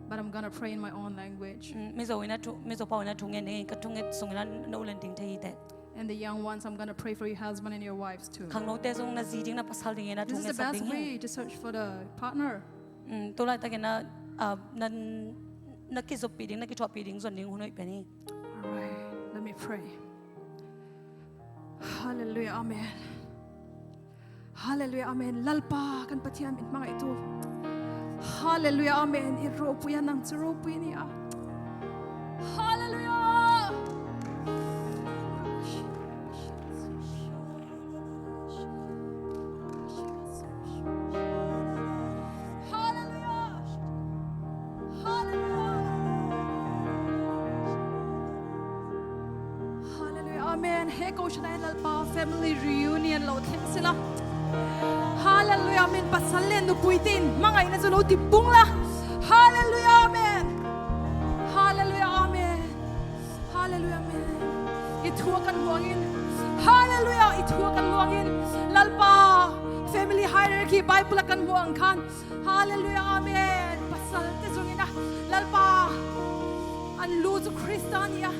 But I'm gonna pray in my own language. Mm, Mizo in ah thu, Mizo pau in ah thu ngen ding hi, ka thunget sungin ah na ulen ding thei hi teh. And the young ones, I'm gonna pray for your husband and your wives too. Khangnote zong na zi ding na pasal dingin ah thu ngetsak ding hi. This is the best way to search for the partner. Mm, tu laitakin ah, ah, na, na kizoppih ding, na kithuahpih ding zon ding hun hoih pen hi. All right, let me pray. Hallelujah, amen. Hallelujah, amen. Lalpa kan Pathian min hmang ei tu. Hallelujah, amen. I ropui a, nang cu ropui ni a. Hallelujah. Hallelujah. Hallelujah. Hallelujah. Amen. He ko shanai Lalpa family reunion lo thleng sila. Hallelujah. Amen. Pasal le nupui tin mangaina zu lo ti pung la. Hallelujah. Amen. Hallelujah. Amen. Hallelujah, amen. I thu a kan huang in, Halleluiah. I thu a kan luangin Lalpa, family hierarchy Bible a kan muang khan, halleluiah, amen, pasalte zongin ah Lalpa an lu cu Khrista ni a,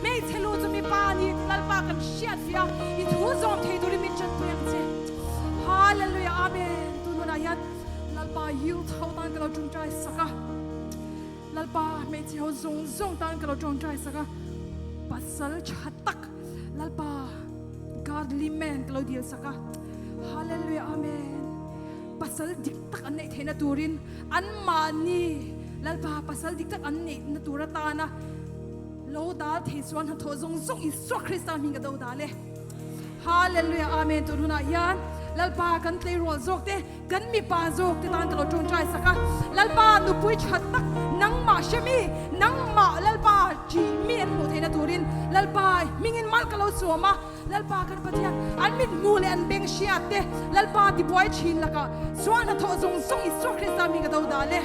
meichhe lu cu mipa ni, Lalpa kan siat fia, i thu zawm thei turin min can pui ang ci. Halleluiah, amen. Tu nunah hian Lalpa, youth ho tan ka lo ṭawngṭai sak a, Lalpa, meichhe ho zungzung tan ka lo ṭawngṭai sak a, pasal ṭha tak, Lalpa, godly man ka lo dil sak a. Halleluiah, amen. Pasal dik tak an neih theihna turin, anmahni, Lalpa, pasal dik tak an neihna tur atana lo dal thei suan hnathawh zungzung Isua Khrista hming ka do dal e. Halleluiah, amen. Tu nunah hian Lalpa, kan tleirawl zawkte, kan mipa zawkte tan ka lo ṭawngṭai sak a, Lalpa, nupui ṭha tak, nangmah hre mi, nangmah, Lalpa, ṭih mi an hmuh theihna turin, Lalpa, hmingin mal ka lo sawm a, Lalpa kan Pathian, an mit hmuh leh an beng hriatte, Lalpa, tibuai ṭhin lakah suan hnathawh zungzung Isua Khrista hming ka do dal e.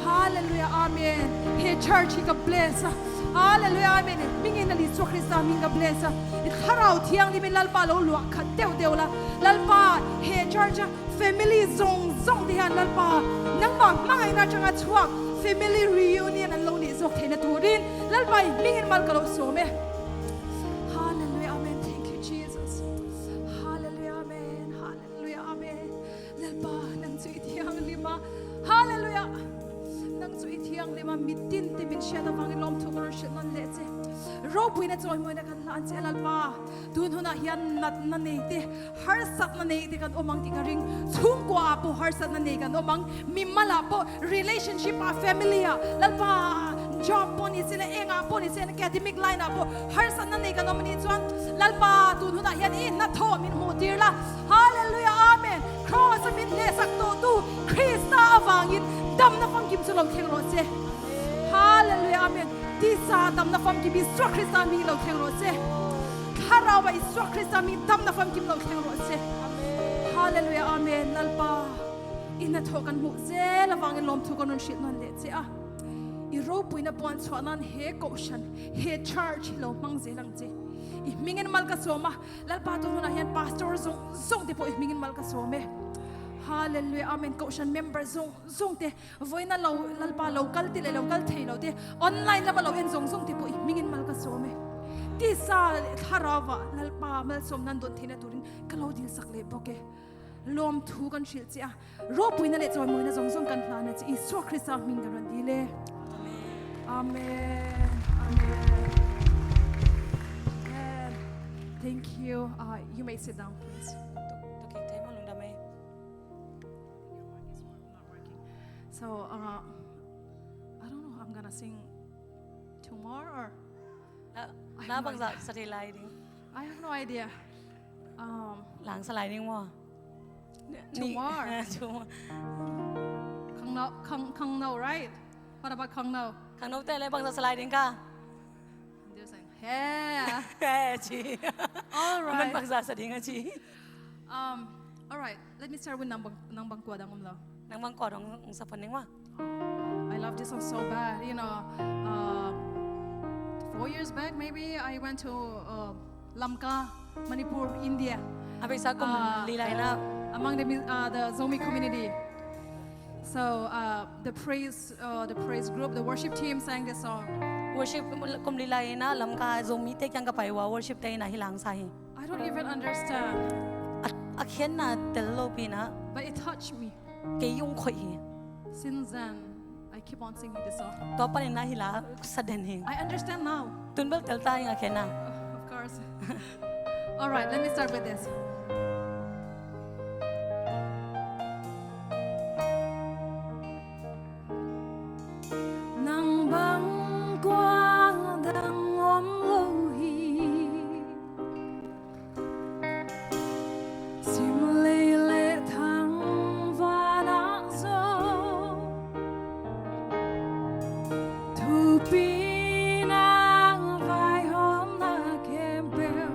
Halleluiah, amen. He church hi ka bless a. Halleluiah, amen. Hmingin Lal Isua Khrista hming ka bless a. I Thlarau Thianghlimin Lalpa lo luah khat deuhdeuh la, Lalpa, he church a family zungzungte hian Lalpa, nangmah hmangaihna aṭanga chhuak family reunion an lo neih zawk theihna turin Lalpa, i hmingin mal ka lo sawm e. Halleluiah, amen. Thank you, Jesus. Halleluiah, amen. Halleluiah, amen. Lalpa, nang chu i thianghlim a. Halleluiah. Nang chu i thianghlim a, mi tinte min hriat avangin lawmthu ka rawn hrilh nawn leh che. Ropuina chawimawina kan hlan che, Lalpa. Tun hunah hian natna neite, harsatna neite kan awm ang tih ka ring. Chhungkua ah pawh harsatna nei kan awm ang. Mimal ah pawh, relationship ah, family ah, Lalpa, job pawh ni seh, engah pawh ni seh, academic line ah pawh harsatna nei kan awm a nih chuan, Lalpa, tun hunah hian i hnathawh min hmuh tir la. Halleluiah, amen. Cross a min hnehsak tawhtu Krista avangin damna famkim chu lo thleng rawh se. Halleluiah, amen. Tisa damna famkim Isua Krista hming lo thleng rawh se. Thlarau ah Isua Krista hming damna famkim lo thleng rawh se. Halleluiah, amen. Lalpa, i hnathawh kan hmuh zel avangin lawmthu kan rawn hrilh nawn leh che a. I ropuina puan chhuah nan he kohhran, he church hi lo hmang zel ang che. I hmingin mal ka sawm a, Lalpa, tun hunah hian pastor zawng zawngte pawh i hmingin mal ka sawm e. Halleluiah, amen. Kohhran member zawng zawngte, vawiina lo, Lalpa, lo kal te leh lo kal thei lo te, online lama lo en zawng zawngte pawh i hmingin mal ka sawm e. Tisa leh Thlarau ah Lalpa malsawmna an dawn theihna turin ka lo dil sak leh bawk e. Lawmthu kan hrilh che a, ropuina leh chawimawina zawng zawng kan hlan a che, Isua Krista hming kan rawn dil e. Amen. Amen. Amen. Thank you. Uh, you may sit down, please. Tuk, tuk, tuk, tuk, tuk. So, uh, I don't know, I'm gonna sing two more or... Na, I have na no bangzah idea. Sa thei lai ding? I have no idea. Um, lang sa lai ding maw? Two more. Two more. Khangno, khang, khangno, right? What about khangno? Khangno te leh bangzah sa lai ding ka? They're saying, "He." He, ci. All right. Aman bangzah sa ding a ci. Um, all right. Let me start with nang bang, nang bang kua dang om lo. Nang bang kua dang sa phot ning maw? I love this song so bad. You know, uh, four years back, maybe, I went to, uh, Lamka, Manipur, India. A beisa kum, uh, li lai na. Among the mu-, uh, the Zomi community. So, uh, the praise, uh, the praise group, the worship team sang this song. Worship kum li lai na Lamka Zomi te kiang ka pai ua, worship te in a hi lang sa hi. I don't even understand. A, a khenna tel lo pi na. But it touched me. Kei hong khoih hi. Since then, I keep on singing this song. Tua panin na hi la sa den hi. I understand now. Tun bel tel ta ing a khenna. Of course. All right, let me start with this. Nang bang kua dang om lo hi. Sim lei le thangvana zo, thupina vaihawmna khempeuh.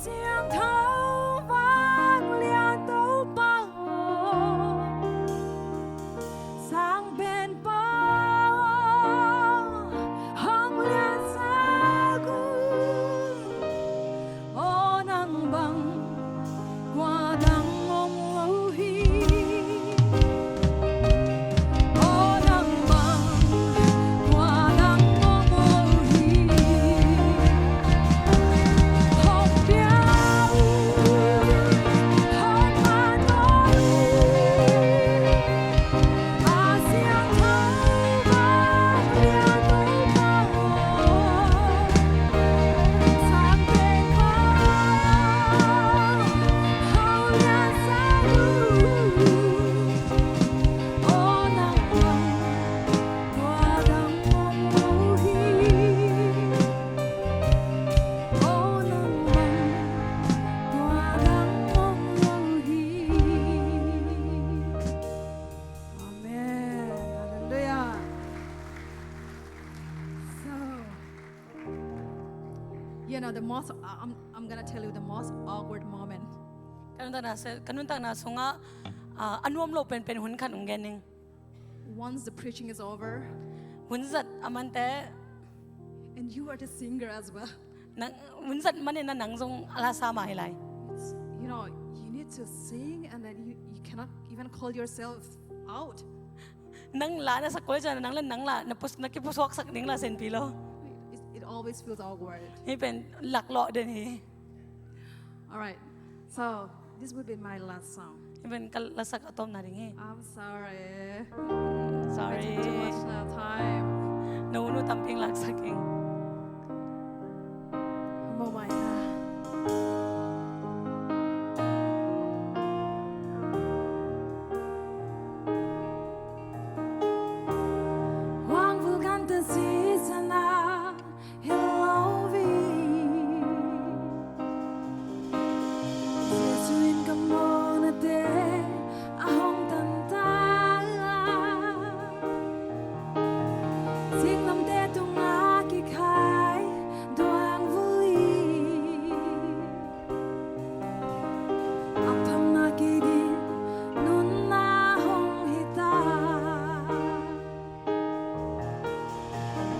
Siangtho vanglian Topa aw, Sang Penpa aw, hong liansak un. Aw nang bang kua dang om lo hi. Aw nang bang kua dang om lo hi. Hong pia un, hong man un. Amen. Hallelujah. So, you know, the most, uh, I'm, I'm gonna tell you the most awkward moment. Ka nuntakna se-, ka nuntakna sungah, ah, a nuam lo penpen hun khat hong gen ning. Once the preaching is over, hun zat a man teh, and you are the singer as well. Nang, hun zat manin nang zong a la sa mah hi lai. It's, you know, you need to sing and then you, you cannot even call yourself out. Nang la na sak kul ciang nang le nang la na pus-, na kipusuaksak ding la senpi lo. It, it always feels awkward. Hih pen laklawh den hi. All right. So, this will be my last song. Hih pen ka lasak a tawpna ding hi. I'm sorry. Sorry. I took too much, uh, time. Na hun uh tampi laksak ing. Mawh mai na. Huang vulkan ta sisan a hi lo hi. Jesu in ka mawhnate a hong tan ta. Singlamteh tungah kikhai duang vul hi. A phamna kei ding nunna hong hi ta.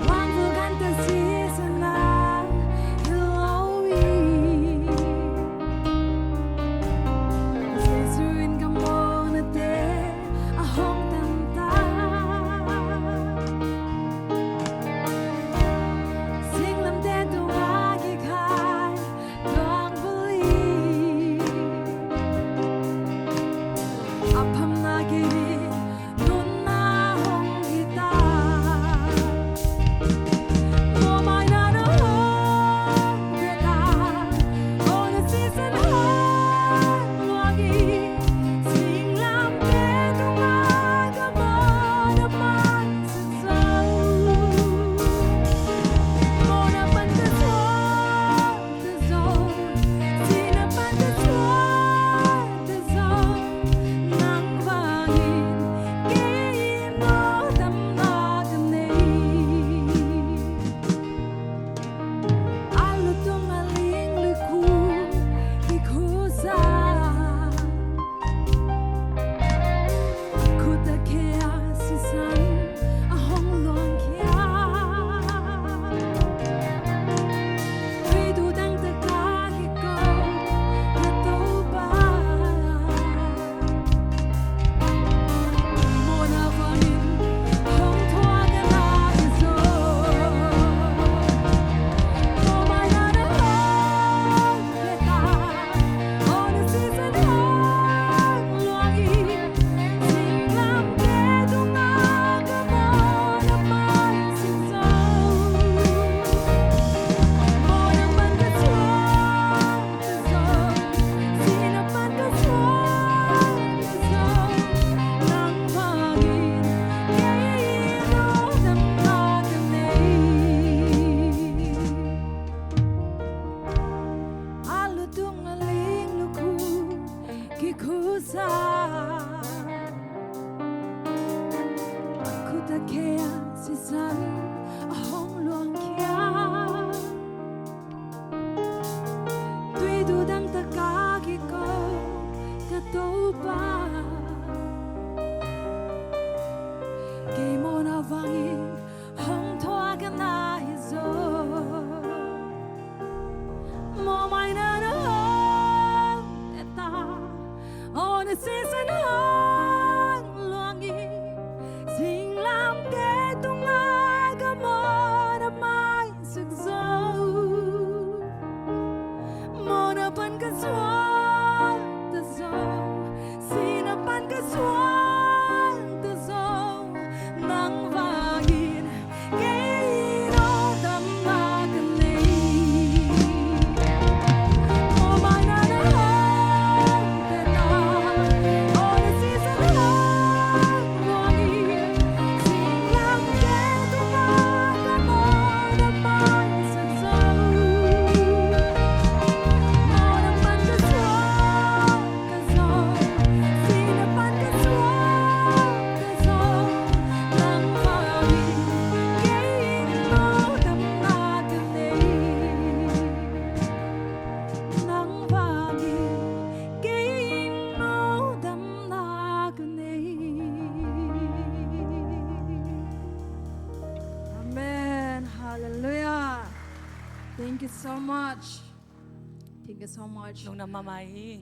Huang vulkan ta sisan a hi lo hi. Jesu in ka mawhnate a hong tan ta. Singlamteh tungah kikhai duang vul hi. A phamna kei ding nunna hong hi ta. Mawhmaina na hong pia ta. Aw na sisan hong luang hi. Singlamteh tungah ka mawhna pan ka suak zo. Mawhna pan ka suak A khut a khe a sisan a hong luangkhia. Tui dudang taka kiko na Topa. Mawhna vangin hong thuak a na i zo. Mawhmaina na hong pia ta. Aw na sisan hong luang hi. Singlamteh tungah ka mawhna pan ka suak zo. Mawhna pan ka suak zo. Sihna pan ka suak zo. Nang mangin kei in awldamna ka nei. A lutung a ling lukhu kikhusa. A khut a khe a sisan a hong luangkhia. Tui du Sisan hong luang in, singlamteh tungah ka mawh na maisak zo. Mawhna pan ka zuan ta zo, sihna pan ka zuan ta zo, nang vangin kei in aw damna ka nei. Nang vangin kei in aw damna ka nei. Amen. Hallelujah. Thank you so much. Thank you so much. Lungdam mahmah hi.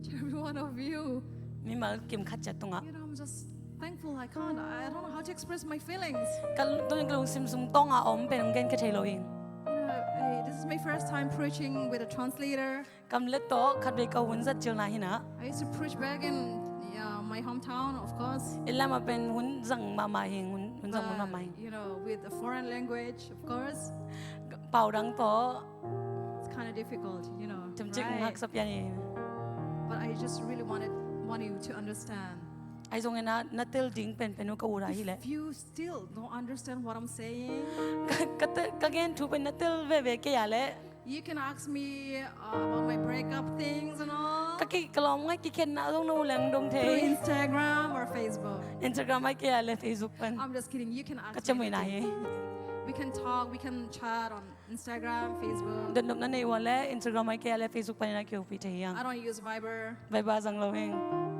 To every one of you. Mimal kim khat ciat tungah. You know, I'm just thankful. I can't, I don't know how to express my feelings. Ka lung, ka lungsim sung tawngah a om pen hong gen ka thei lo hi. You know, I, this is my first time preaching with a translator. Kamlet tawh khatvei ka hun zat cilna hi na. I used to preach back in, yeah, my hometown, of course. Inn lamah pen hun zang mahmah hi, hun, hun zang mun mahmah hi. But, you know, with a foreign language, of course. Pau dang tawh. It's kinda difficult, you know, right? Ciamcik hong haksa pian hi. But I just really wanted, want you to understand. Ahi zongin ah, na tel ding penpen uh ka ut ah hi leh. If you still don't understand what I'm saying, ka, ka te-, ka gen thu pen na tel veve kei a leh. You can ask me, uh, about my breakup things and all. Ka ki, ka lawm ngai kikhenna zong na ut leng dong thei. Through Instagram or Facebook. Instagram ah kei a leh Facebook pan. I'm just kidding. You can ask me anything. Ka ciamui na hi. We can talk, we can chat on Instagram, Facebook. Dotnop na nei uh a leh Instagram ah kei a leh Facebook panin ah kihopih thei hi hang. I don't use Viber. Viber zang lo hing.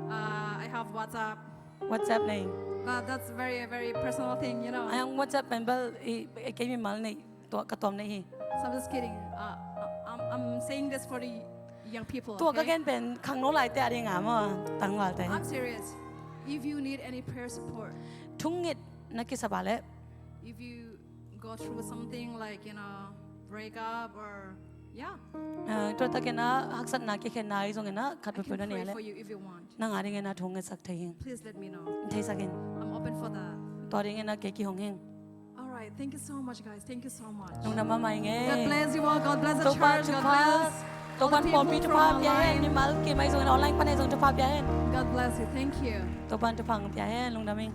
Uh, I have WhatsApp. WhatsApp nei. But that's very, a very personal thing, you know. Ahi hang WhatsApp pen bel i, i kei mimal nei. Tua ka tuam nei hi. So I'm just kidding. Uh, I'm, I'm saying this for the young people, okay? Tua ka gen pen khangno laite a ding a maw, tangvalte. I'm serious. If you need any prayer support. Thunget na kisap a leh. If you go through something like, you know, breakup or, yeah. Eh, tua takin ah haksatna kikhenna ahi zongin ah khat peuhpeuh na nei a leh. I can pray for you if you want. Nang a dingin ah thu hong ngetsak thei hing. Please let me know. Theisak in. I'm open for that. Tua dingin ah kei kihong hing. All right, thank you so much, guys. Thank you so much. Lungdam mahmah ing ei. God bless you all. God bless the church. God bless all the people from online. Topa'n pawlpi thupha pia hen, mimal kim ahi zongin online pan ahi zong thupha pia hen. God bless you. Thank you. Topa'n thupha hong pia hen, lungdam ing.